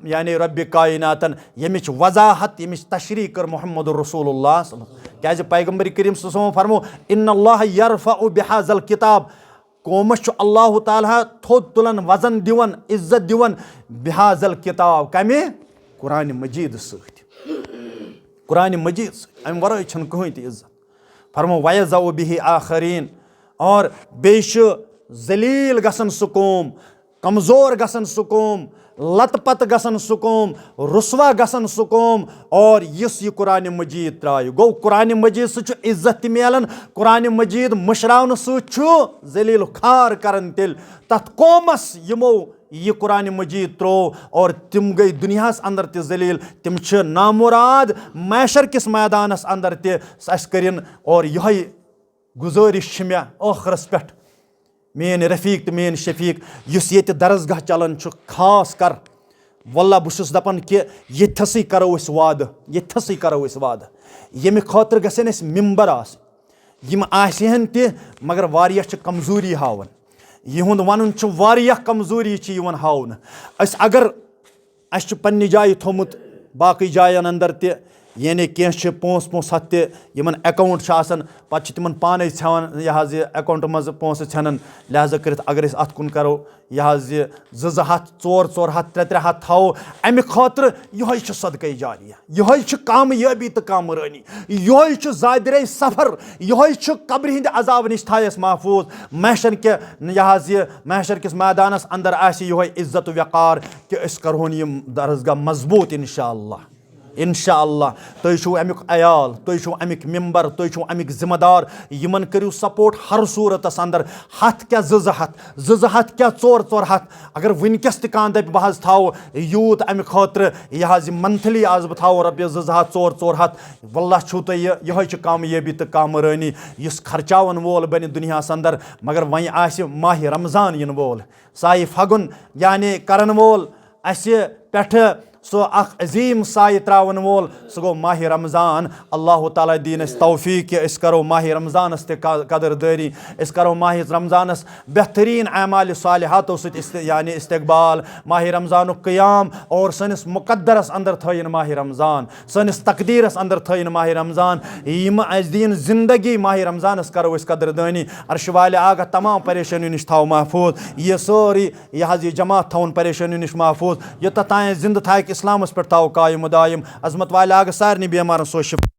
یعنی رب کائناتن، ییٚمِچ وضاحت، ییٚمِچ تشریح کٔر محمد رسول اللہ صلی اللہ علیہ وسلم۔ کیازِ پیغمبر کریم صلی اللہ علیہ وسلم فرمو، "ان اللہ یرفع بہذا الکتاب"، قومس چھُ اللہ تعالیٰ تھوٚد تُلان، وزن دِوان، عزت دِوان، بہذا الکتاب، کمہِ؟ قرآن مجید سۭتۍ۔ قرآن مجید سۭتۍ، امہِ ورٲے چھنہٕ کٕہٕنۍ تہِ عزت۔ فرمو، "ویضع بہ آخرین"، اور بیٚیہِ چھُ ذلیل گژھان سُہ قوم، کمزور گژھان سُہ قوم، لتہٕ پتہٕ گژھان سُہ قوم، رسوا گژھان سُہ قوم، اور یُس یہِ قرآن مجید ترٛایہِ۔ گوٚو، قرآن مجید سۭتۍ چھُ عزت تہِ میلان، قرآن مجید مٔشراونہٕ سۭتۍ چھُ ذلیل و خوار کران تیٚلہِ تتھ قومس، یِمو یہِ قرآن مجید ترٛوو اور تِم گٔے دُنیاہس اندر تہِ ذلیل، تِم چھِ نامراد محشر کِس میدانس اندر تہِ۔ اسہِ کٔرِن اور یِہوٚے گُزٲرِش چھِ مےٚ ٲخرس پٮ۪ٹھ، میٲنۍ رفیق تہٕ میٲنۍ شفیق، یُس ییٚتہِ درسگاہ چلان چھُ، خاص کر، واللہ بہٕ چھُس دپان کہِ ییٚتھسٕے کرو أسۍ وعدٕ، ییٚتھسٕے کرو أسۍ وعدٕ، ییٚمہِ خٲطرٕ گژھن اَسہِ ممبر آسٕنۍ۔ یِم آسہِ ہن تہِ، مگر واریاہ چھِ کمزوری ہاوان۔ یِہُنٛد ونُن چھُ واریاہ کمزوری چھِ یِوان ہاونہٕ۔ أسۍ اگر، اَسہِ چھُ پننہِ جایہِ تھوٚمُت باقٕے جاین اندر تہِ، یعنی کینٛہہ چھِ پونٛسہٕ پونٛسہٕ ہتھ تہِ یِمن account چھُ آسان، پتہٕ چھِ تِمن پانے ژھٮ۪وان یہِ حظ یہِ account منٛز پونٛسہٕ ژھٮ۪نان۔ لہذا کٔرِتھ اگر أسۍ اتھ کُن کرو، یہِ حظ یہِ زٕ زٕ ہتھ، ژور ژور ہتھ، ترٛےٚ ترٛےٚ ہتھ تھاوو، امہِ خٲطرٕ یِہوٚے چھُ صدقے جاریہ، یِہوٚے چھُ کامِ یٲبی تہٕ کامرٲنی، یِہوٚے چھُ زادِ رے سفر، یِہوٚے چھُ قبرِ ہِنٛدِ عذابہٕ نِش تھایَس محفوٗظ۔ محشر کہِ، یہِ حظ یہِ محشر کِس میدانَس اندر آسہِ یِہوٚے عزت و وقار کہِ أسۍ کرہون یِم درسگاہ مضبوٗط انشاءاللہ۔ انشاءاللہ۔ تُہۍ چھِو اَمیُک عیال، تُہۍ چھِو اَمِکۍ ممبر، تُہۍ چھِو اَمِکۍ ذمہٕ دار، یِمن کٔرِو support ہر صوٗرتس اندر، ہتھ کیٛاہ زٕ زٕ ہتھ، زٕ زٕ ہتھ کیٛاہ ژور ژور ہتھ، اگر وٕنکیٚس تہِ کانٛہہ دَپہِ، "بہٕ حظ تھاوٕ یوٗت اَمہِ خٲطرٕ، یہِ حظ یہِ monthly آز بہٕ تھاوٕ رۄپیَس زٕ زٕ ہَتھ، ژور ژور ہَتھ"، واللہ چھُو تۄہہِ یہِ، یِہوٚے چھِ کامیٲبی تہٕ کامرٲنی۔ یُس خرچاوَن وول بَنہِ دُنیاہَس اندر، مگر وۄنۍ آسہِ ماہِ رمضان یِنہٕ وول، سایہِ فَگُن یعنی کَرَن وول اَسہِ پٮ۪ٹھٕ سُہ اَکھ عظیٖم سایہِ ترٛاوَن وول، سُہ گوٚو ماہِ رمضان۔ اللہ تعالیٰ دِیِن اَسہِ توفیٖق کہِ أسۍ کَرو ماہِ رمضانَس تہِ ق-، قدر دٲری، أسۍ کَرو ماہِ رمضانَس بہتریٖن اعمالِ صالحاتو سۭتۍ است-، یعنی استقبال، ماہِ رمضانُک قیام، اور سٲنِس مقدرَس اندر تھٲیِن ماہِ رمضان، سٲنِس تقدیٖرَس اندر تھٲیِن ماہِ رمضان۔ یِم اَسہِ دِیِن زندگی، ماہِ رمضانَس کَرو أسۍ قدردٲنی۔ عرشہِ والہِ آگاہ تمام پریشٲنیو نِش تھاوو محفوٗظ۔ یہِ سٲرٕے یہِ حظ یہِ جماعت تھاوُن پریشٲنی نِش محفوٗظ، یوٚتَتھ تام زِندٕ تھاکہِ اِسلامَس پٮ۪ٹھ تھاوو قٲیِم و دٲیِم۔ عظمت والہِ آگہٕ سارنٕے بیمارَن سوز شِفا۔